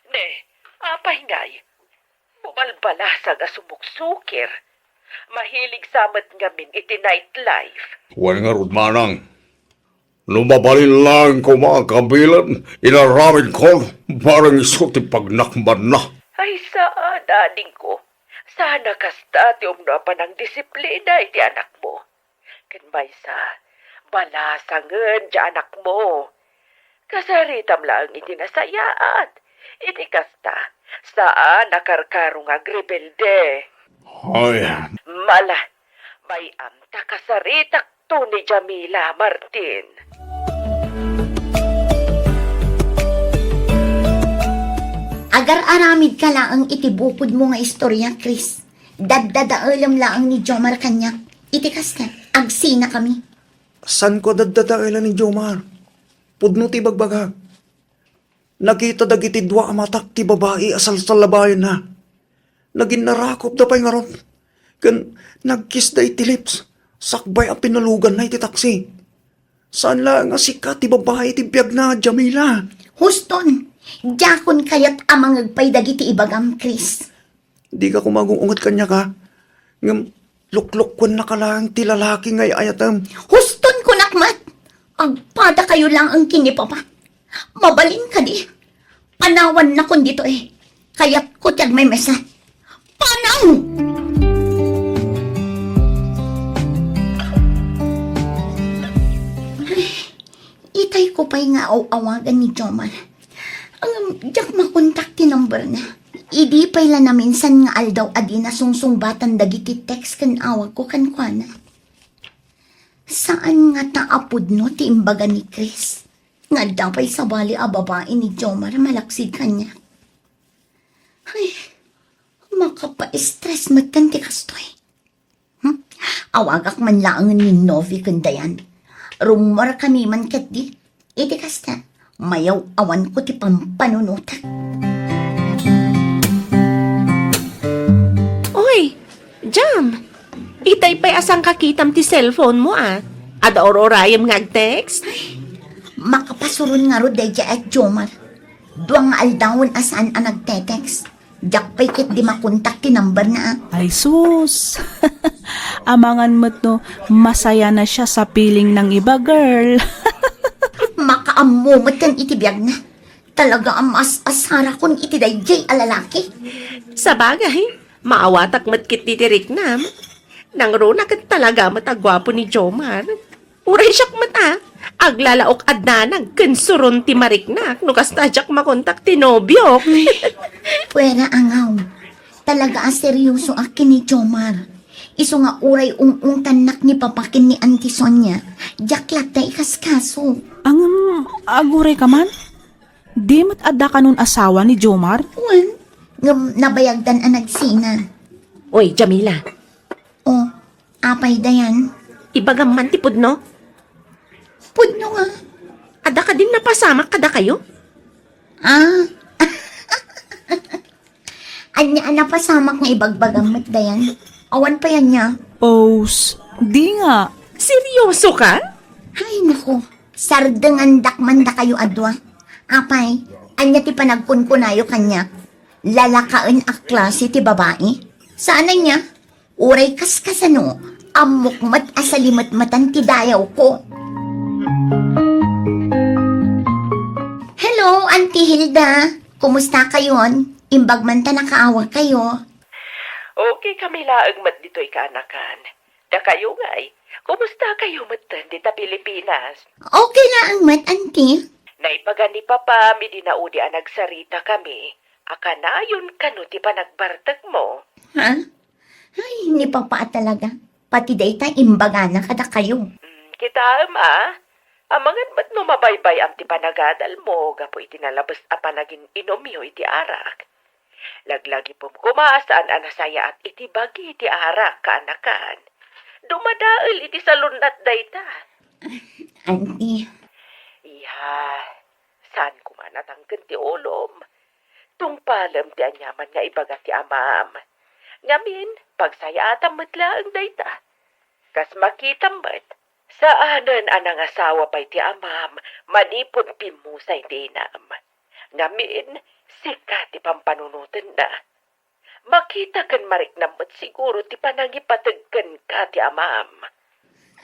Ne, apay ngay? Balbalasang a sumuksukir. Mahilig sa met ngamin iti nightlife. Wen ngarud, manang, no mabalin laeng koma a kabilen, inaramidko, bareng isu ti pagnakbanna. Ay, saan, adingko. Saan a kasta ti umno a panangdisiplina iti anakmo. Ken maysa, balasangen ti anakmo. Kasaritam laeng iti nasayaat. Iti kasta, saan a karkaro nga agrebelde. Ay. Mala, bay-am ta kasaritakto ni Jamila, Martin. Agar-aramidka laeng iti bukodmo nga istoria, Chris. Daddadaelem laeng ni Jomar kaniak. Iti kasta, agsinakami. Saanko a daddadaelan ni Jomar? Pudno ti ibagbagak. Nakita dagiti dua a matak ti babai a salsallabayanna. Naginnarakopda pay ngarud. Ken nagkisda iti lips, sakbay a pinaluganna iti taksi. Saan laeng a sika ti babai ti biagna, Jamila. Huston, diakon kayat a mangngeg pay dagiti ibagam, Chris. Dika koma agung-unget kaniak, a? Ngem luklukkuennaka laeng ti lalaki nga ay-ayatem. Huston, kunak met! Agpadakayo laeng ken ni Papa. Mabalin kadi? Panawannakon ditoy. Kayatko ti agmaymaysa. Panaw! Ay, itayko pay nga aw-awagan ni Jomar. Ngem diak makontak ti number na. Idi pay la naminsan nga aldaw a dina sungsungbatan dagiti text ken awagko kenkuana. Saan ngata a pudno ti imbaga ni Chris nga adda pay sabali a babai ni Jomar a malaksid kaniak. Ay, makapa-stress metten ti kastoy. Hmm? Awagak man laengen ni Novi ken Dayan. Rummuarkami man ketdi. Iti kasta, mayaw-awanko ti pampanunotak. Oy, Jam! Itay pay a sangkakitam ti cellphone mo, a. Adda ur-urayem nga agtext? Makapasuron ngarud daydiay a Jomar. Dua nga aldawen a saan a nagtetext. Diak pay ketdi makontak ti number na, a. Ay sus! Amangan met no masaya na siya sa piling ng iba, girl. Makaammo met ken iti biag na. Talaga a mas-asarakon iti daydiay a lalaki. Sabagay, maawatak met ketdi ti riknam. Nangruna ket talaga met a guapo ni Jomar. Uray siak met a, aglalaok a danag ken suron ti mariknak no kasta diak makontak ti nobiok. Ay, puera angaw. Talaga a seryosoak ken ni Jomar. Isu nga uray ung-ungtannak ni Papa ken ni Auntie Sonia, diak latta ikaskaso. Ngem, aguray ka man? Di met adda kanon asawa ni Jomar? Wen, ngem nabayagdan a nagsina. Oy, Jamila. O, apay, Dayan? Ibagam man ti pudno. Pudno nga. Adda kadin napasamak kadakayo? Ah. Ania a napasamak nga ibagbagam met, Dayan? Awan pay ania? Os, di nga. Seryoso ka? Ay, naku. Sardengandak man dakayo a dua. Apay, ania ti panagkunkunayo kaniak? Lalakaen a klase ti babai? Saan ania? Uray kaskasano, ammok met a salimetmetan ti dayawko. Hello, Auntie Hilda. Kumusta kayon? Imbag man ta nakaawag kayo. Okay kami laeng met ditoy kaanakan. Dakayo ngay, kumusta kayo metten dita Pilipinas? Okay laeng met, Auntie. Naibaga ni Papa mi dinaudi a nagsarita kami a kanayon kano ti panagbartekmo. Ha? Ay, ni Papa a talaga. Pati dayta imbagana kadakayo. Mm, kitaem a. Amangan met no mabaybay-am ti panagadalmo gapu iti nalabes a panagin-inumyo iti arak. Laglagipem koma a saan a nasayaat iti bagi ti arak, kaanakan. Dumadael iti salunat dayta. Auntie. Iya, saan koma natangken ti ulom. Tungpalem ti aniaman nga ibaga ti amam. Ngamin, pagsayaatam met laeng dayta. Kas makitam met, saanen a nangasawa pay ti amam manipud pimmusay ti inam. Ngamin, sika ti pampanunotenna. Makita ken mariknam met siguro ti panangipateg kenka ti amam.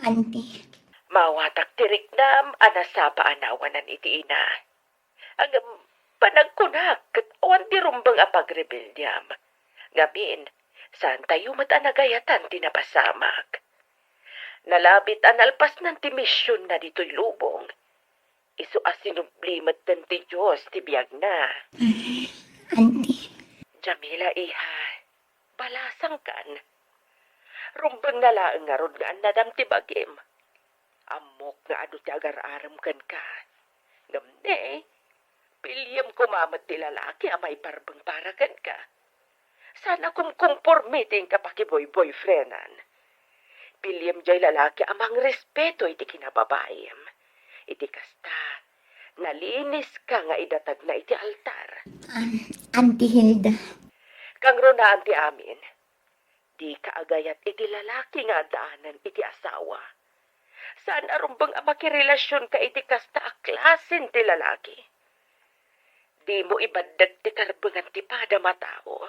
Auntie. Maawatak ti riknam a nasapa a nawanan iti ina. Ngem panagkunak ket awan ti rumbeng a pagrebeldiam. Ngamin, saantayo met a nagayatan ti napasamak. Nalabit a nalpasnan ti misionna ditoy lubong. Isu a sinubli metten ti Dios ti biagna. Auntie. Jamila, iha, balasangkan. Rumbengna laeng ngarud nga annadam ti bagim. Ammok nga adu ti agar-arem kenka. Ngem ne, piliem koma met ti lalaki a maiparbeng para kenka. Saan a kumkumporme ti inka pakiboy-boyfriendan. Piliem jay lalaki a mangrespeto iti kinababaim. Iti kasta, naliniska nga idatagna iti altar. Am, Auntie Hilda. Kangrunaan ti amin. Dika agayat iti lalaki nga addaanan iti asawa. Saan a rumbeng a makirelasionka iti kasta a klasen ti lalaki. Dimo ibaddek ti karbengan ti padam a tao.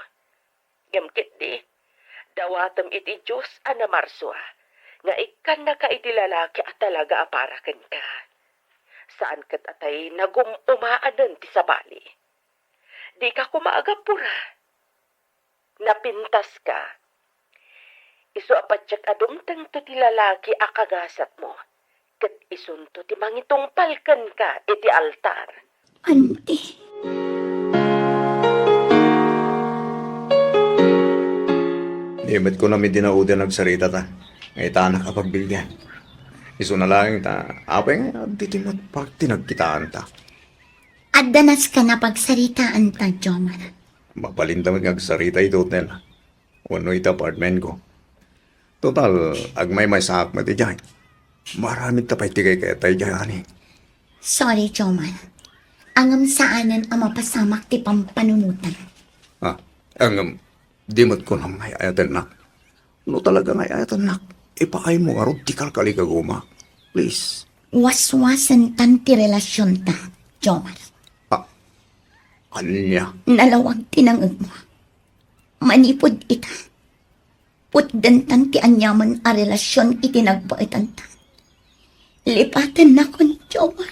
Ngem ketdi, dawatem iti Dios a namarsua nga ikkannaka iti lalaki a talaga a para kenka. Saan ket a tay nagum-umaanen ti sabali. Dika koma agapura. Napintaska. Isu a patiek a dumtengto ti lalaki a kagasatmo, ket isunto ti mangitungpal kenka iti altar. Auntie. Di met kunam idi naudi a nagsaritata, nga itanak a pagbilgan. Isuna laeng ta, apay nga ditoy met party nagkitaanta. Adda nasken a pagsaritaanta, Jomar. Mabalinta met nga agsarita iti hotel wenno iti apartment ko. Total, agmaymaysaak met idiay. Maaramidta pay ti kaykayatay idiay, ani. Sorry, Jomar. Ngem saanen a mapasamak ti pampanunotan. Ah, ngem, di met kunam nga ay-ayatennak. No talaga nga ay-ayatennak, ipaaymo ngarud ti kalkalikaguma. Please. Waswasentan ti relasionta, Jomar. Ah, ania? Nalawag ti nangegmo. Manipud ita, putdentan ti aniaman a relasion iti nagbaetanta. Lipatennakon, Jomar.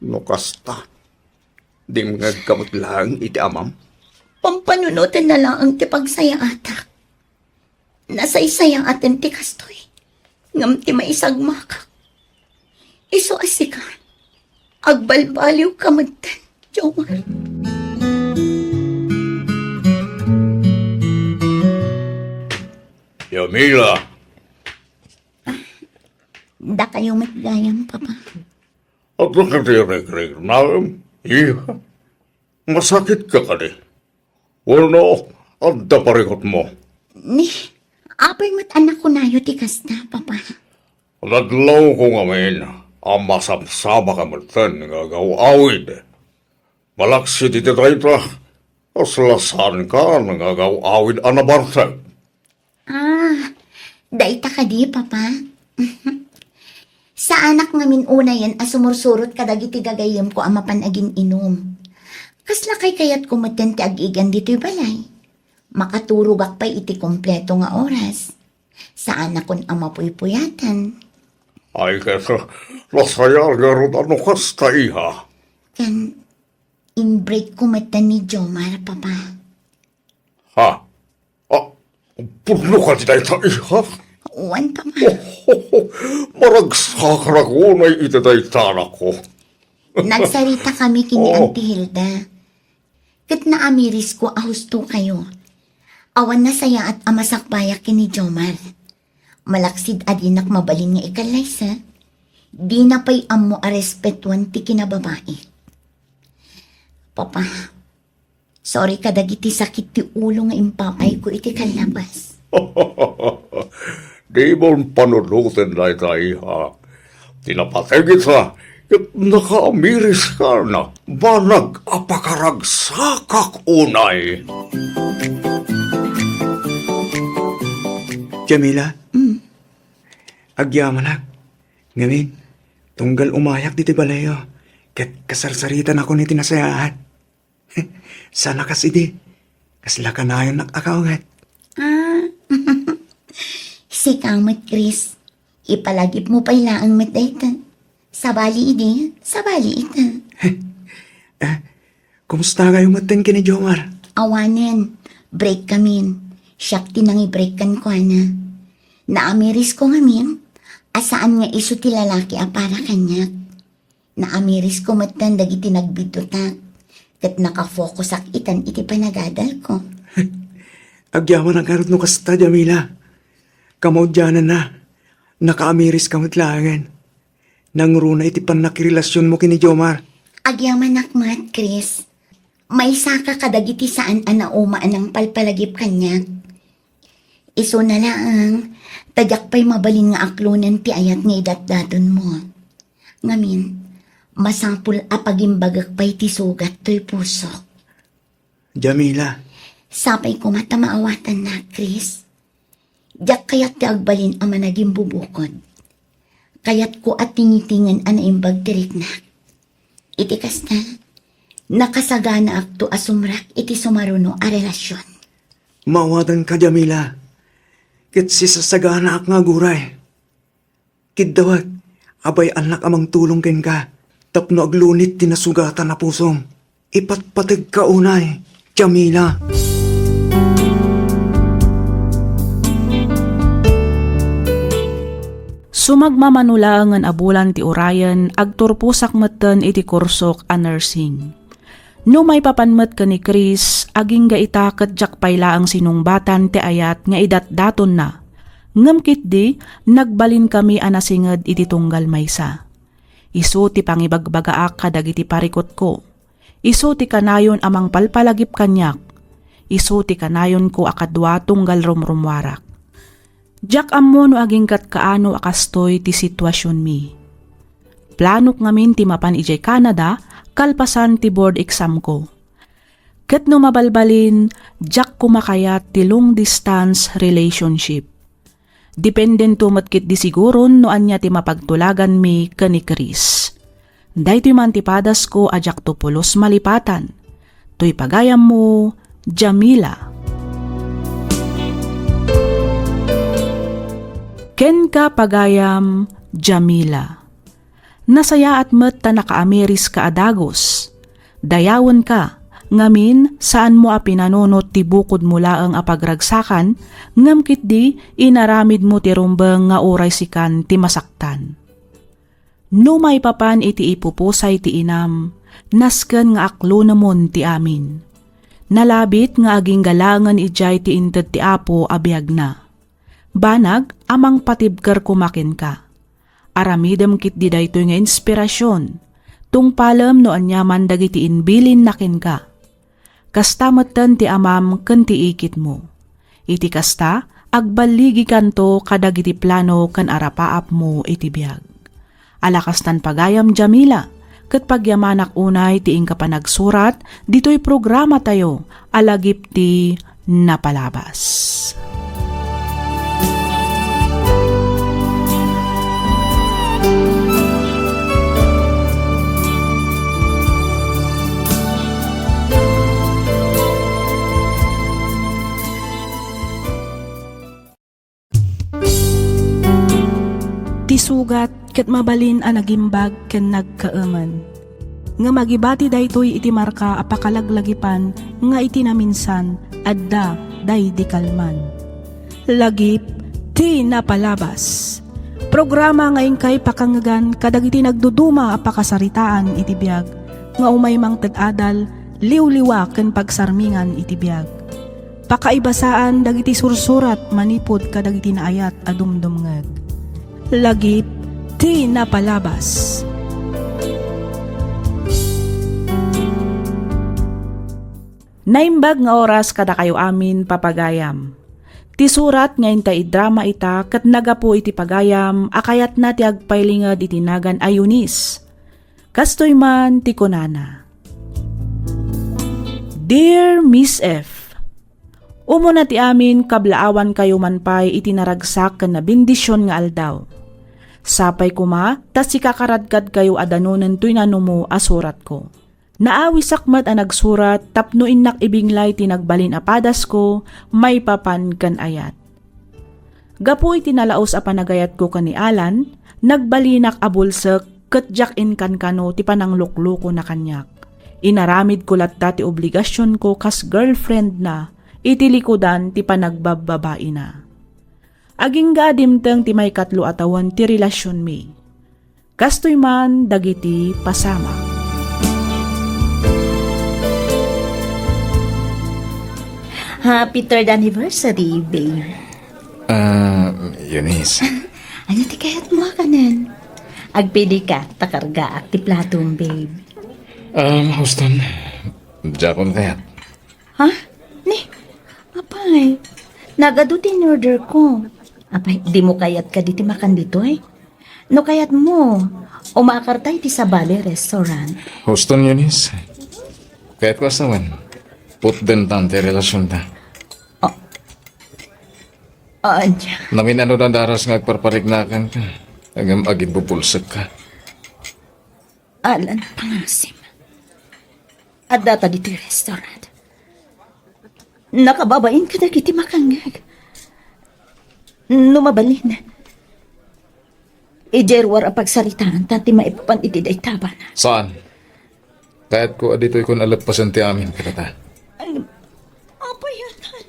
No kasta, dimngegka met laeng iti amam? Pampanunotenna laeng ti pagsayaatak. Nasaysayaaten ti kastoy, ngem ti maisagmakak, isu a sika, agbalbaliwka metten, Jomar. Yamila! Dakayo met gayam, Papa. Adda kadi rikriknaem, iha? Masakitka kadi? Wenno, adda parikutmo? Ni, apay met a nakunayo ti kasta, Papa? Nadlawko ngamin a masapsapaka metten nga agaw-awid. Malaksid iti dayta, kasla saankan nga agaw-awid a nabartek. Ah, dayta kadi, Papa? Saanak ngamin unayen a sumursurot kadagiti gagayyemko a mapan agin-inum. Kasla kaykayatko metten ti ag-igan ditoy balay. Makaturogak pay iti kompleto nga oras. Saanakon a mapuypuyatan. Ay, ket, nasayaat ngarud a no kasta, iha. Ken, in-breakko metten ni Jomar, Papa. Ha? Ah, pudno kadi dayta, iha? Wen, Papa. Maragsakarak unay iti dayta, anakko. Nagsaritakami ken ni Oo. Auntie Hilda. Ket naamirisko a hustokayo. Awan nasayaat a masakbayak ken ni Jomar. Malaksid a dinak mabalin nga ikallaysa, dina pay ammo a respetuan ti kinababai. Papa, sorry kadagiti sakit ti ulo nga impapayko iti kallabas. Dimon panunoten dayta, iha. Ti napateg ita, ket nakaamiriskan, banag a pakaragsakak unay. Jamila? Mm. Agyamanak. Ngamin, tunggal umayak ditoy balayyo, ket kasarsaritannakon iti nasayaat. Saan a kas idi, Kasla kanayonnak a kaunget. Ah, sika met, Chris. Ipalagipmo pay laeng met dayta. Sabali idi, sabali ita. Eh, kumusta kayo metten ken ni Jomar? Awanen, break kamin. Siak ti nangi-break kenkuana. Naamirisko ngamin a saan nga isu ti lalaki a para kaniak. Naamirisko metten dagiti nagbiddutak, ket nakafokusak itan iti panagadalko. Agyamanak ngarud no kasta, Jamila. Kamaudiananna, nakaamiriska met laengen. Nangruna iti pannakirelasionmo ken ni Jomar. Agyamanak met, Chris. Maysaka kadagiti saan a nauma a nangpalpalagip kaniak. Isuna laeng, ta diak pay mabalin nga aklonen ti ayat nga idatdatonmo. Ngamin, masapul a pagimbagek pay ti sugat toy pusok. Jamila. Sapay koma ta maawatannak, Chris. Diak kayat ti agbalin a managimbubukod. Kayatko a tingitingen a naimbag ti riknak. Iti kasta, nakasaganaakto a sumrak iti sumaruno a relasion. Maawatanka, Jamila. Ket sisasaganaak nga aguray. Kiddawek, abay-annak a mangtulong kenka tapno aglunit ti nasugatan a pusom. Ipatpategka unay, Jamila. Sumagmamano laengen a bulan ti urayen, agturposak metten iti kursok a nursing. No maipapan met ken ni Chris, agingga ita ket diak pay laeng sinungbatan ti ayat nga idatdatonna. Ngem ketdi, nagbalinkami a nasinged iti tunggal maysa. Isu ti pangibagbagaak kadagiti parikutko. Isu ti kanayon a mangpalpalagip kaniak. Isu ti kanayonko a kadua tunggal rumrumuarak. Diak ammo no agingga't kaano a kastoy ti situasionmi. Planok ngamin ti mapan idiay Canada kalpasan ti board examko. Ket no mabalbalin, diak koma kayat ti long distance relationship. Dependento met ketdi siguron no ania ti mapagtulaganmi ken ni Chris. Daytoy man ti padasko a diakto pulos malipatan. Toy pagayammo, Jamila. Kenka pagayam, Jamila. Nasayaat met ta nakaamiriska a dagus. Dayawenka, ngamin, saanmo a pinanunot ti bukodmo laeng a pagragsakan, ngem ketdi inaramidmo ti rumbeng nga uray sikan ti masaktan. No maipapan iti ipupusay ti inam, nasken nga aklonemon ti amin. Nalabit nga agingga laengen idiay ti inted ti Apo a biagna. Banag a mangpatibker koma kenka. Aramidem ketdi daytoy nga inspirasion. Tungpalem no aniaman dagiti imbilinna kenka. Kasta metten ti amam ken ti ikitmo. Iti kasta, agballigikanto kadagiti plano ken arapaapmo iti biag. Ala kastan pagayam, Jamila, ket pagyamanak unay ti inka panagsurat ditoy programatayo a Lagip ti Napalabas. Ti sugat ket mabalin a nagimbag ken nagkaemen. Ngem agibati daytoy iti marka a pakalaglagipan nga iti naminsan adda daydi kalman. Lagip ti Napalabas. Programa nga inkay pakangegan kadagiti nagduduma a pakasaritaan iti biag nga umay mangted adal, liwliwa ken pagsarmingan iti biag. Pakaibasaan dagiti sursurat manipud kadagiti naayat a dumdumngeg. Lagip ti Napalabas. Naimbag nga oras kadakayo amin, papagayam. Ti surat nga inta idrama ita ket nagapu iti pagayam a kayatna ti agpailinged iti nagan a Eunice. Kastoy man ti kunana, Dear Miss F, umuna ti amin, kablaawankayo man pay iti naragsak ken nabendision nga aldaw. Sapay koma ta sikakaradkadkayo a danonen toy nanumo a suratko. Naawisak met a nagsurat tapno innak ibinglay ti nagbalin a padasko maipapan ken ayat. Gapu iti nalaus a panagayatko ken ni Alan, nagbalinak a bulsek ket diak inkankano ti panangluklukona kaniak. Inaramidko latta ti obligasionko kas girlfriendna iti likudan ti panagbababaina. Agingga a dimteng ti maikatlo a tawen ti relasionmi. Kastoy man dagiti pasamak. Happy third anniversary, babe. Ah, Eunice. Ania ti kayatmo a kanen? Agpili ka, ta kargaak ti platom, babe. Um, Houston, diakon kayat. Ha? Ni? Apay, nagadu ti in-order ko. Apay, dimo kayat kadi ti makan ditoy? No kayatmo, umakarta iti sabali restaurant. Houston, Eunice. Kayatko a sawen. Putdentan ti relasionta. Oh. Ania? Namin-ano a daras nga agparparignakanka. Ngem agimbubulsekka. Alan, pangasim. Addata ditoy restaurant. Nakababain kadagiti makangngeg. No mabalin, idiay ruar a pagsaritaanta ti maipapan iti dayta a banag. Saan? Kayatko a ditoykon a leppasen ti amin kadata. Ano? Apay, Alan?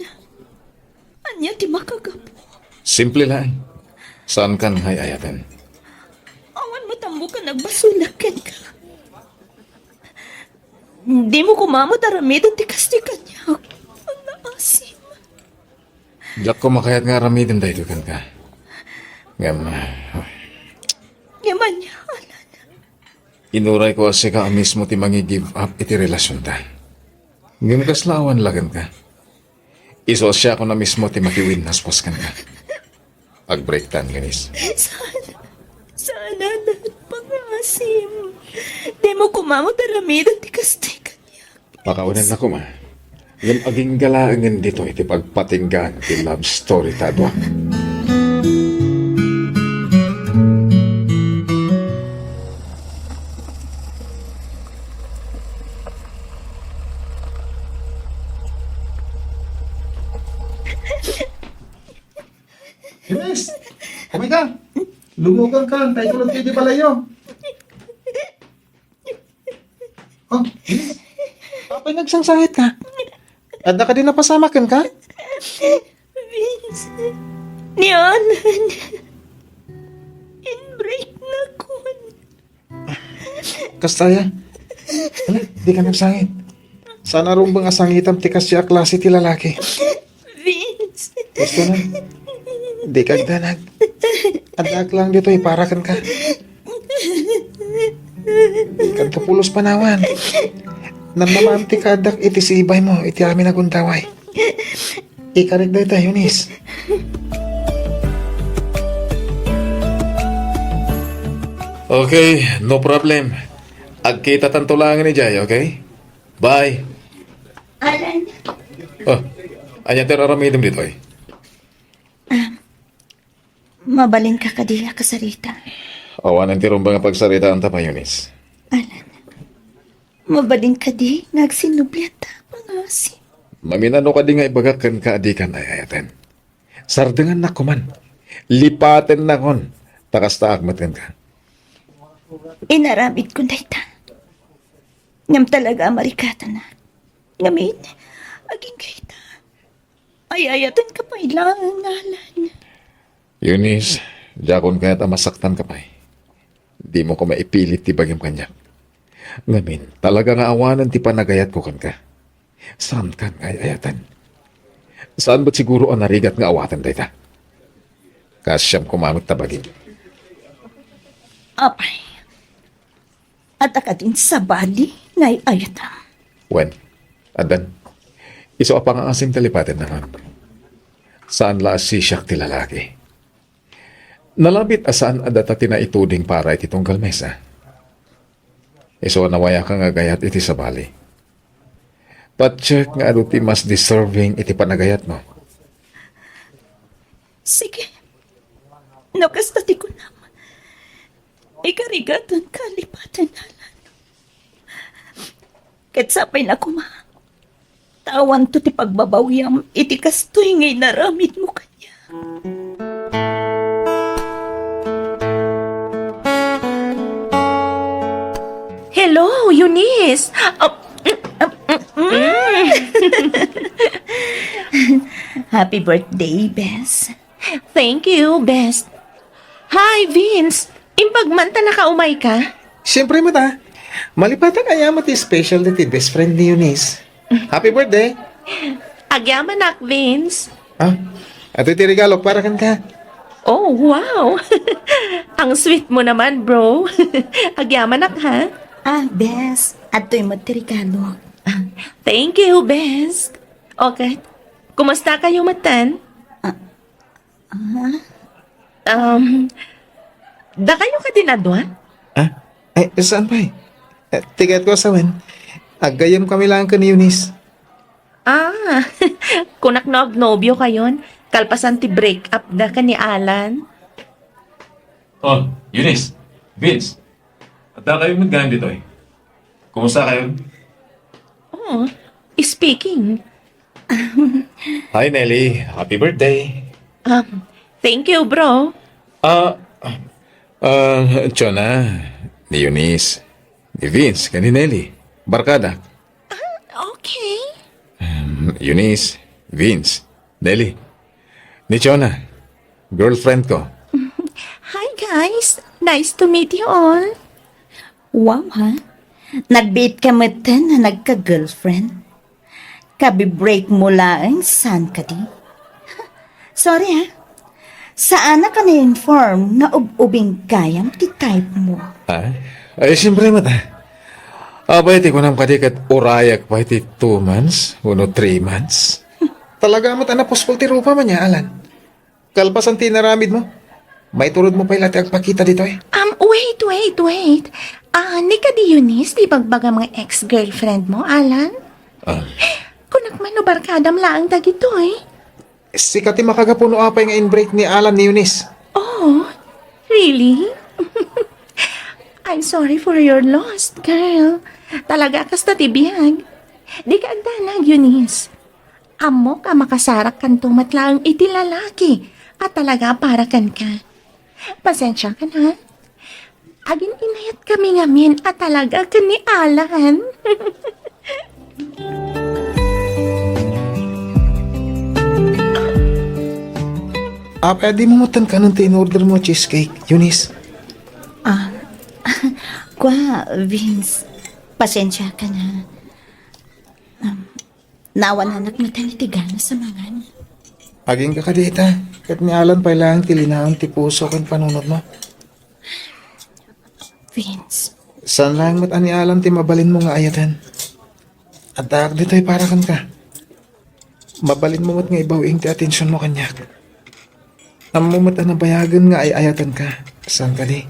Ania ti makagapu? Simple laeng. Saankan nga ay-ayaten. Awan met ammok a nagbasolak kenka. Dimo koma met aramiden ti kastoy kaniak. Pangngaasim. Diak koma kayat nga aramiden daytoy kenka. Ngem, ah, Ngem ania, Alan? Inurayko a sika a mismo ti mangi-give up iti relasionta. Ngem kasla awan la kenka. Isu a siakon a mismo ti makiwinnaswas kenka. Agbreaktan, Eunice. Saan? Saan, Alan? Pangasim. Dimo koma met aramiden ti kastoy kaniak. Pakawanennak koma. Ngem agingga laengen ditoy ti pagpatinggaan ti love story ta a dua. Eunice! Kumay ka! Lumugan ka! Tayo ko lang kayo di palayo! Oh, Eunice! Apay nagsangsangit ka? Adda kadi napasamak kenka? Vince, ni Alan, in-breaknakon. Kasta aya? Hala, di ka nagsangit. Saan a rumbeng a sangitam ti kasdi a klase ti lalaki. Vince. Gusto na. Di ka agdanag. Addaak lang ditoy para kenka. Di ka agkapulos panawan. Namnamaam ti kaaddak iti sibaymo iti amin a gundaway. Ikarik dayta, Eunice. Okay, no problem. Agkitatanto laengen idiay, okay? Bye. Alan. Oh, ania ti aramidem ditoy? Ah, mabalinka kadi a kasarita? Awanen ti rumbeng a pagsaritaanta pay, Eunice. Alan, mabalin kadi nga agsinnubliatta, pangasim? Maminano kadi nga ibagak kenka a dikan ay-ayaten? Sardengannak koman. Lipatennakon. Ta kastaak met kenka. Inaramidkon dayta. Ngem talaga a marikatanak. Ngamin, agingga ita. Ay-ayatenka pay laeng, Alan. Eunice, diakon kayat a masaktanka pay. Dimo koma ipilit ti bagim kaniak. Ngamin, talaga nga awanen ti panagayatko kenka. Saankan nga ay-ayaten. Saan met siguro a narigat nga awaten dayta? Kaasiam koma met ta bagim. Apay, adda kadin sabali nga ay-ayatam? Wen, addan. Isu a pangaasim ti lipatennakon. Saan la a sisiak ti lalaki. Nalabit a saan a data ti naituding para iti tunggal mesa. Isu a nawayakan nga agayat iti sabali. Patiek nga adu ti mas deserving iti panagayatmo. Sige. No kasta ti kunam, ikarigatanka lipaten, Alan. Ket sapay na koma, ta awanto ti pagbabawiam iti kastoy nga inaramidmo kaniak. Hello, Eunice! Ah, mm, ah, mm, mm. Happy birthday, bes. Thank you, bes. Hi, Vince! Imbag man ta nakaumayka? Siyempre met a. Malipatak aya met ti special daytoy best friend ni Eunice. Happy birthday! Agyamanak, Vince. Ah, atoy ti regalok para kenka. Oh, wow! Ang sweet mo naman, bro. Agyamanak, ha? Ah, bes. Adtoy met ti regalok. Thank you, bes. Okay. Kumusta kayo matan? Ah, ah? Um, dakayo kadin a dua? Ah? Eh, saan pay? Eh, ti kayatko a sawen, aggayyemkami laeng ken ni Eunice. Ah, kunak no agnobiokayon, kalpasan ti break up da ken ni Alan. Oh, Eunice, Vince, adda kayo met gayam ditoy. Kumusta kayo? Oh, speaking. Hi, Nelly. Happy birthday. Um, thank you, bro. Ah, ah, Chona, ni Eunice, ni Vince, ken ni Nelly. Barkada. Ah, okay. Um, Eunice, Vince, Nelly, ni Chona, girlfriend ko. Hi, guys. Nice to meet you all. Wow, ha? Nagbiit ka metten a nagka-girlfriend? Kabi-break mo laeng, saan kadi? Sorry, ha? Saanak a na-inform nga ub-ubing gayam ti type mo. Ah? Ay, siyempre met a. Apay ti kunam kadi ket urayak pay ti two months wenno three months? Talaga met a napuspol ti rupam ania, Alan. Kalpasan ti inaramidmo, maiturodmo pay la ti agpakita ditoy. Um, wait, wait, wait. Ah, ni kadi Eunice ti ibagbagam nga ex-girlfriend mo, Alan? Ah. Kunak man no barkadam laeng dagitoy. Sika ti makagapu no apay nga in-break ni Alan ni Eunice. Oh, really? I'm sorry for your loss, girl. Talaga kasta ti biag. Dika agdanag, Eunice. Ammok a makasarakkanto met laeng iti lalaki a talaga a para kenka. Pasensiakan, ha? Agin-inayatkami ngamin a talaga ken ni Alan. Apay a dimo metten kanen ti in-order mo a cheesecake, Eunice? Ah, kua, Vince. Pasensiakan, ha? Um, Naawananak metten iti ganas a mangan. Agingga kadi ita, ket ni Alan pay laeng ti linaon ti puso ken panunotmo. Vince. Saan laeng met a ni Alan ti mabalinmo nga ayaten. Addaak ditoy para kenka. Mabalinmo met nga ibaw-ing ti atensionmo kaniak. Ammo met a nabayagen nga ay-ayatenka. Saan kadi?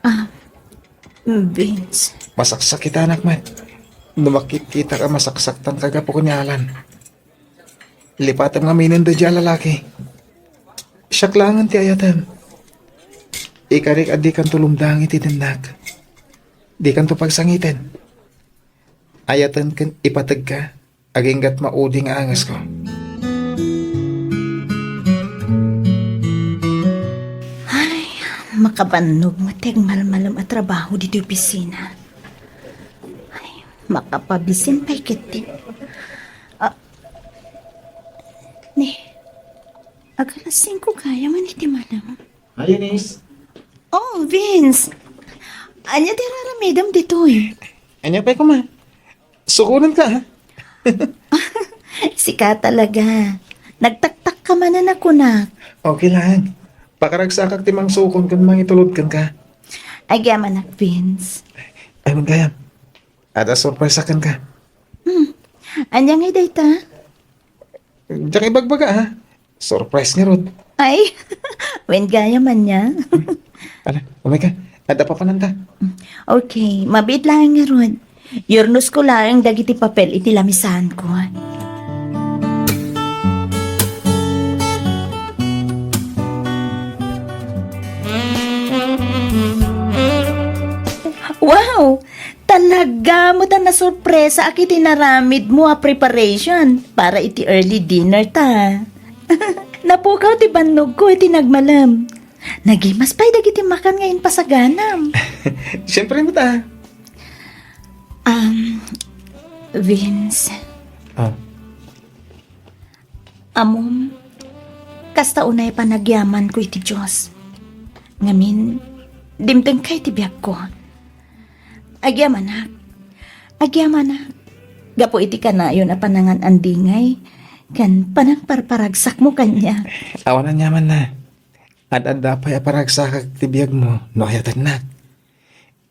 Ah, Vince. Masaksakitanak met no makitkitak a masaksaktanka gapu ken ni Alan. Lipatem ngaminen daydiay a lalaki. Siak laengen ti ayatem. Ikarik a dikanto lumdang iti dennak. Dikanto pagsangiten. Ayaten ken ipategka. Aginggat maudi nga angesko. Ay, makabannog met ti agmalmalem a trabaho ditoy opisina. Ay, makapabisin pay ketdi. Ah, ni, agalas singko gayam man iti malem. Hi, Eunice. Oh, Vince. Ania ti raramidem ditoy? Ania pay koma? Sukonenka, ha? Sika talaga. Nagtaktakka manen a kunak. Okay lang. Pakaragsakak ti mangsukon ken mangitulod kenka. Agyamanak, Vince. Ay, man gayam. Adda surprise kenka. Hmm. Ania ngay dayta? Diak ibagbaga, ha? Surprise ngarud. Ay, wen gayam ania. Ala, umay ka. Adda papananta. Okay, mabiit laeng ngarud. Yurnosko laeng dagiti papel iti lamisaanko. Wow! Talaga met a nasurpresa a ket inaramidmo a preparation para iti early dinner ta. Napukaw ti bannogko iti nagmalem. Nagimas pay dagiti makan nga impasaganam. Siyempre met a. Um, Vince. Ah. Ammom, kasta unay panagyamanko iti Dios. Ngamin, dimtengka iti biagko. Agyamanak. Agyamanak. Gapu iti kanayon a panangan-andingay, ken panangparparagsakmo kaniak. Awan aniamanna. Ad-adda pay a paragsakak ti biagmo no ayatennak.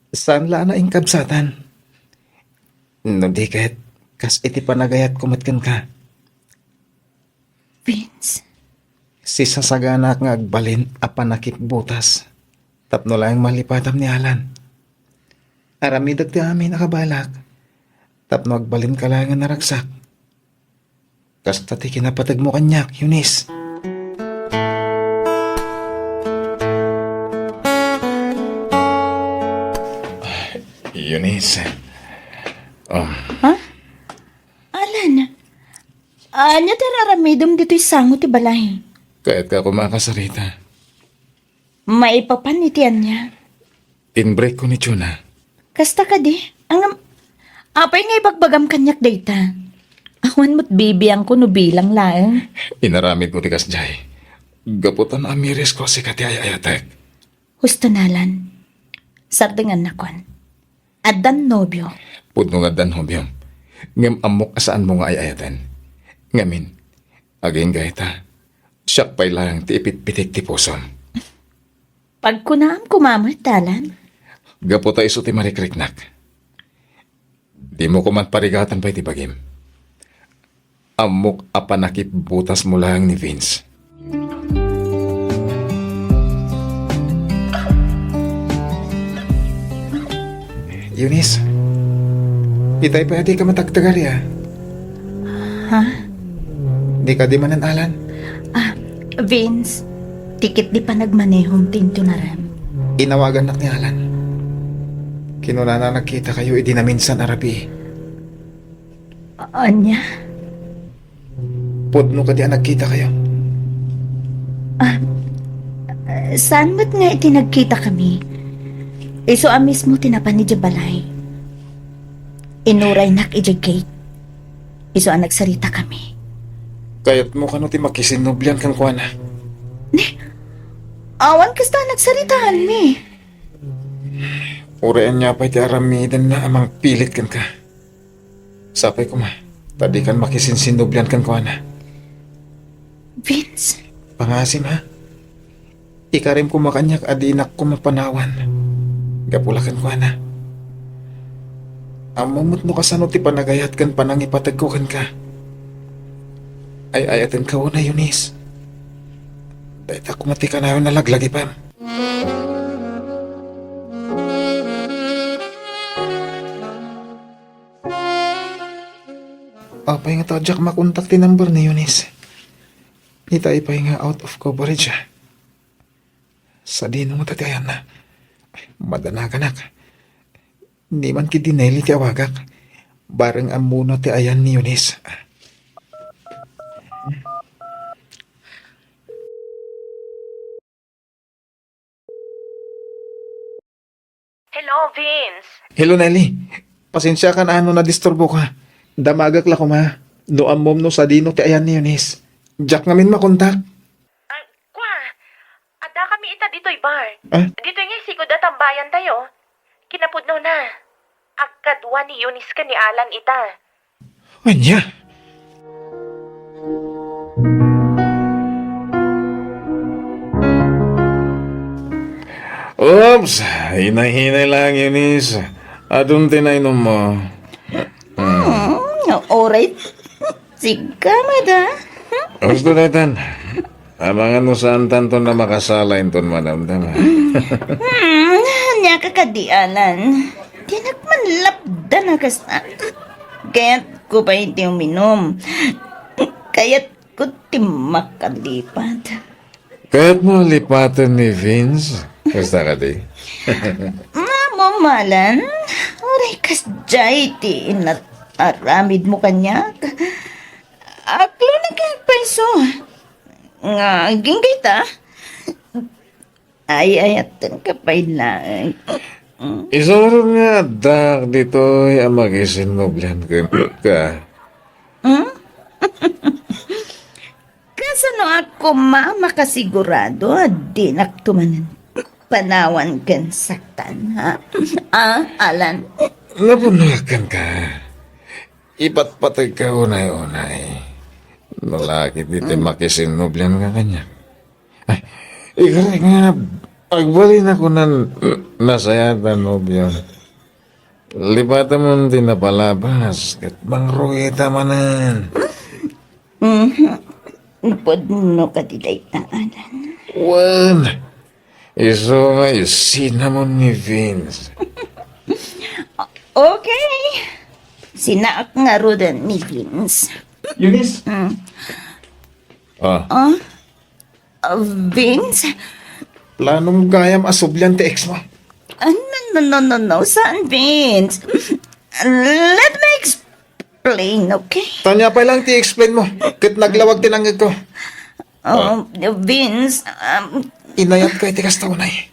Saan la a nainkabsatan. No di ket, kas iti panagayatko met kenka. Vince. Sisasaganak nga agbalin a panakipbutas tapno laeng malipatam ni Alan. Aramidek ti amin a kabalak tapno agbalinka laeng a naragsak. Kasta ti kinapategmo kaniak, Eunice. Eunice. Um. Ha? Alan, ania ti ar-aramidem ditoy sango ti balay? Kayatka koma a kasarita. Maipapan iti ania? Inbreak ko ni Chona. Kasta kadi? Ngem, apay nga ibagbagam kaniak dayta? Awan met bibiangko no bilang laeng. Inaramidko ti kasdiay. Gapu ta naamirisko a sika ti ay-ayatek. Husto, Alan. Sardengannakon. Addan nobio. Pudno nga addan nobio. Ngem ammok a saanmo nga ay-ayaten. Ngamin, agingga ita, siak pay laeng ti ipitpitik ti pusom. Pagkunaam koma met, Alan. Gapu ta isu ti marikriknak. Dimo koman parigatan pay ti bagim. Ammok a panakipbutasmo laeng ni Vince. Eunice, itay pay a dika matagtagar, ya. Ha? Dika di manen Alan? Ah, Vince, ti ket di panagmanehom ti intunarem. Inawagannak ni Alan. Kinunana nagkitakayo idi naminsan a rabii. A-, ania? Pudno kadi a nagkitakayo? Ah, saan met nga iti nagkitakami. Isu a mismo ti napan idiay balay. Inuraynak idiay gate. Isu a nagsaritakami. Kayatmo kano ti makisinnublian kenkuana? Ni, awan kasta a nagsaritaanmi. Uray ania pay ti aramidenna a mangpilit kenka. Sapay koma, ta dikan makisinsinnublian kenkuana. Vince. Pangaasim, ha? Ikarim koma kaniak a dinak koma panawan. Gapu la kenkuana. Ammom met no kasano ti panagayat ken panangipategko kenka. Ay-ayatenka unay, Eunice. Dayta koma ti kanayon a laglagipem. Apay nga ta diak makontak ti number ni Eunice? Itay pay nga out of coverage, ah. Sadino ngata ti ayanna? Madanaganak. Ni man ketdi Nelly ti awagak. Bareng ammona ti ayan ni Eunice. Hello, Vince. Hello, Nelly. Pasensiakan a no nadisturboka. Damagek la koma. No ammom no sadino ti ayan ni Eunice. Diak ngamin makontak. Ah, kua, adda kami ita ditoy bar. Ah? Ditoy nga isigud a tambayantayo. Kinapudnona, agkadua ni Eunice ken ni Alan ita. Ania? Oops, hinay-hinay lang, Eunice. Adun ti nainom mo. Hmm, alright. Sika, mada. Gusto daytan. Amangan no saantanton a makasala inton madamdama. Hmm, ania ka kadi, Alan? Dinak man lapdan a kasta. Kayatko pay ti uminom. Kayatko ti makalipat. Kayatmo a lipaten ni Vince? Kasta kadi? Mamamalan? Uri Kasdiay ti inaramidmo kaniak. Aklonakon pay isu nga agingga ita. Ay-ayatenka pay laeng. Isu ngarud nga addaak ditoy a makisinnublian kenka. Hmm? Kasanoak koma makasigurado a dinakto manen panawan ken saktan, ha? Ah, Alan? Napunoak kenka. Ipatpategka unay-unay. No la ketdi ti makisinnublianka kaniak. Ay, ikarek nga agbalinak kunan nasayaat a nobio. Lipatamon ti napalabas, ket mangrugita manen. Mhm. Pudno kadi dayta, Alan. Wen, isu nga isinamon ni Vince. Okay. Sinaak ngaruden ni Vince. Eunice? Mm. Ah. Ah? Ah, Vince? Planom gayam a sublian ti ex mo? Ah, no, no, no, no, no. Saan, Vince? Let me explain, okay? Ania pay laeng ti explain mo? Ket naglawag ti nangngegko. Oh, Vince, um, Inayatka iti kasta unay.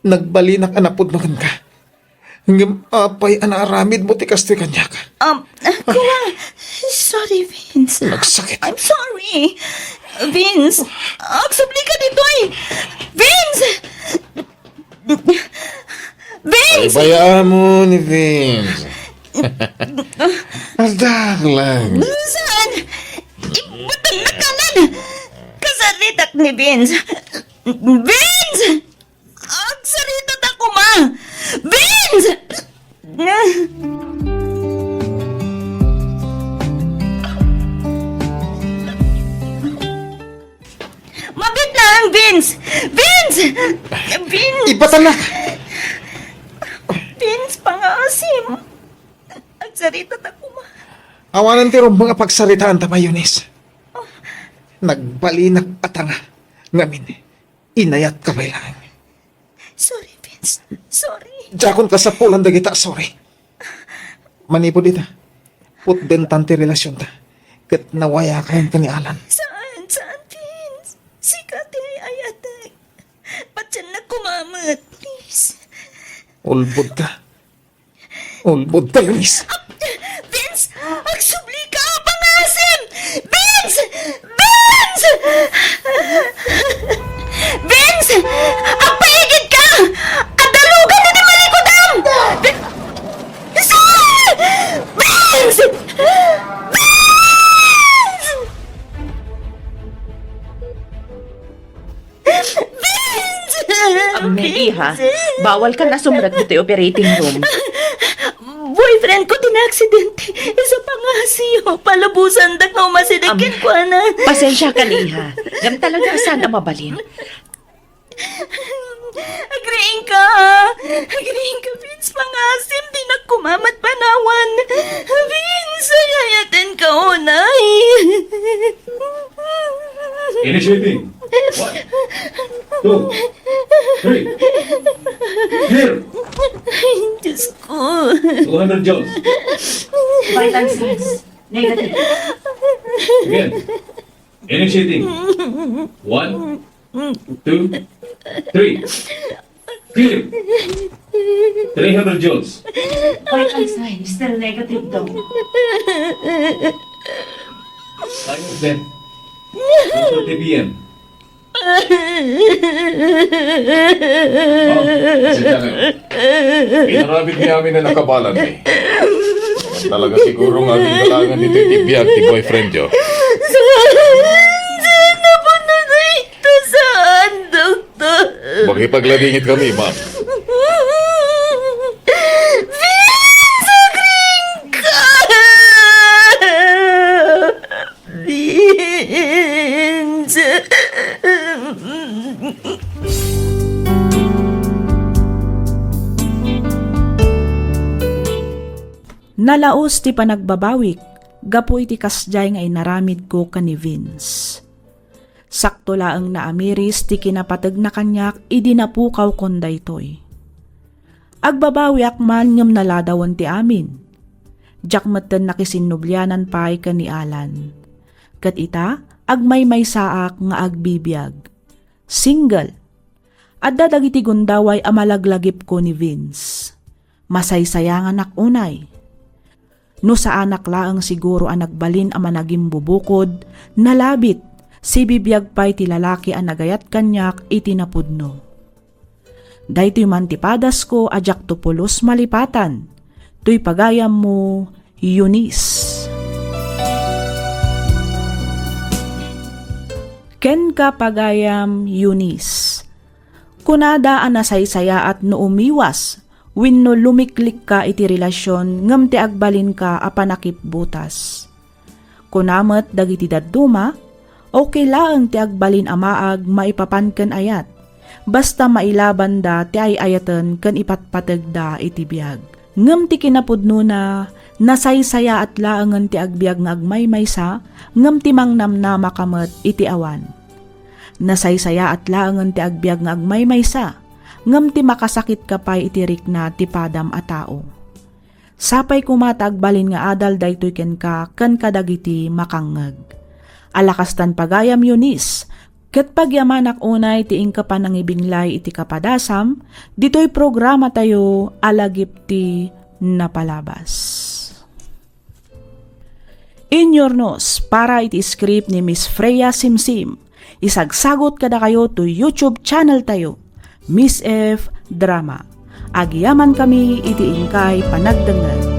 Nagbalinak a napudno kenka. Ngem apay a naaramidmo ti kastoy kaniak? Um, kuya, sorry, Vince. Nagsakit. I'm sorry. Vince, agsublika ditoy. Vince! Vince! Ay, baybayaam ni Vince. Addaak lang. Saan? Ibutang nakalan. Kasaritak ni Vince. Vince! Agsarita ta koma! Vince! Mabiit lang, Vince! Vince! Vince! Ipatanak! Vince, pangaasim! Agsarita ta koma. Awanan ti rumbeng a pagsaritaan ta, Eunice. Nagbalinak a tanga. Ngamin, inayatka pay laeng. Sorry, Vince. Sorry. Diakon kasapulan dagita a sorry. Manipud ita, putdentan ti relasionta. Ket nawayakayon ken ni Alan. Saan, saan, Vince? Sika ti ay-ayatek. Patiennak koma met, please. Ulbodka. Ulbodka, Eunice. Vince! Agsubli ka! Pangasim! Vince! Vince! Vince! Agpaigid ka! Adda lugan iti malikudam! Vince! Vince! Vince! Ammi, iha, bawal kan a sumrek ditoy operating room. Boyfriend ko ti naaksidente. Isu pangasiyo, palubosandak nga umasideg kenkuana. Pasensya ka, iha. Ngem talaga a saan a mabalin. Agriingka! Agriingka, Vince, pangasim, dinak koma met panawan. Vince, ay-ayatenka unay. Initiating. One, two, three. Clear. Ay, Diyos ko. Two hundred joules. Vital signs. Negative. Again. Initiating. One, two, three. Clear. Three hundred joules. Vital sign, still negative daw. Time of death, two thirty P M. Oh, pasensya kayo. Inaramid mi amin a nakabalan mi. Talaga siguro nga aginggalangan ditoy ti biag ti boyfriendyo. Saan? Saan na po na ito? Saan, doktor? Makipagladingit kami, ma'am. Vince, agriingka! Vince! Nalaus ti panagbabawik gapu iti kasdiay nga inaramidko ken ni Vince. Sakto laeng naamiris ti kinapategna kaniak idi napukawkon daytoy. Agbabawiak man ngem naladawen ti amin. Diak metten nakisinnublianan pay ken ni Alan. Ket ita, agmaymaysaak nga agbibiag. Single. Adda dagiti gundaway a malaglagipko ni Vince. Masaysayanganak unay. No saanak laeng siguro a nagbalin a managimbubukod, nalabit, sibibiag pay ti lalaki a nagayat kaniak iti napudno. Daytoy man ti padasko a diakto pulos malipatan. Toy pagayammo, Eunice. Kenka, pagayam Eunice. Kunada a nasaysayaat no umiwas wenno lumiklikka iti relasion ngem ti agbalinka a panakipbutas. Kuna met dagiti dadduma, okay laeng ti agbalin a maag maipapan ken ayat, basta mailabanda ti ay-ayaten ken ipatpategda iti biag. Ngem ti kinapudnona, nasaysayaat laengen ti agbiag nga agmaymaysa, ngem ti mangnamnamaka met iti awan. Nasaysayaat laengen ti agbiag nga agmaymaysa, ngem ti makasakitka pay iti rikna ti padam a tao. Sapay koma ta agbalin nga adal daytoy kenka ken kadagiti makangngeg. Alakastan pagayam Eunice, ket pagyamanak unay ti inka panangibinglay iti kapadasam, ditoy programatayo a Lagip ti Napalabas. Inyurnos para iti script ni Miss Freya Simsim. Isagsagot kadakayo to YouTube channel tayo, Miss F Drama. Agyamankami iti inkay panagdengngeg.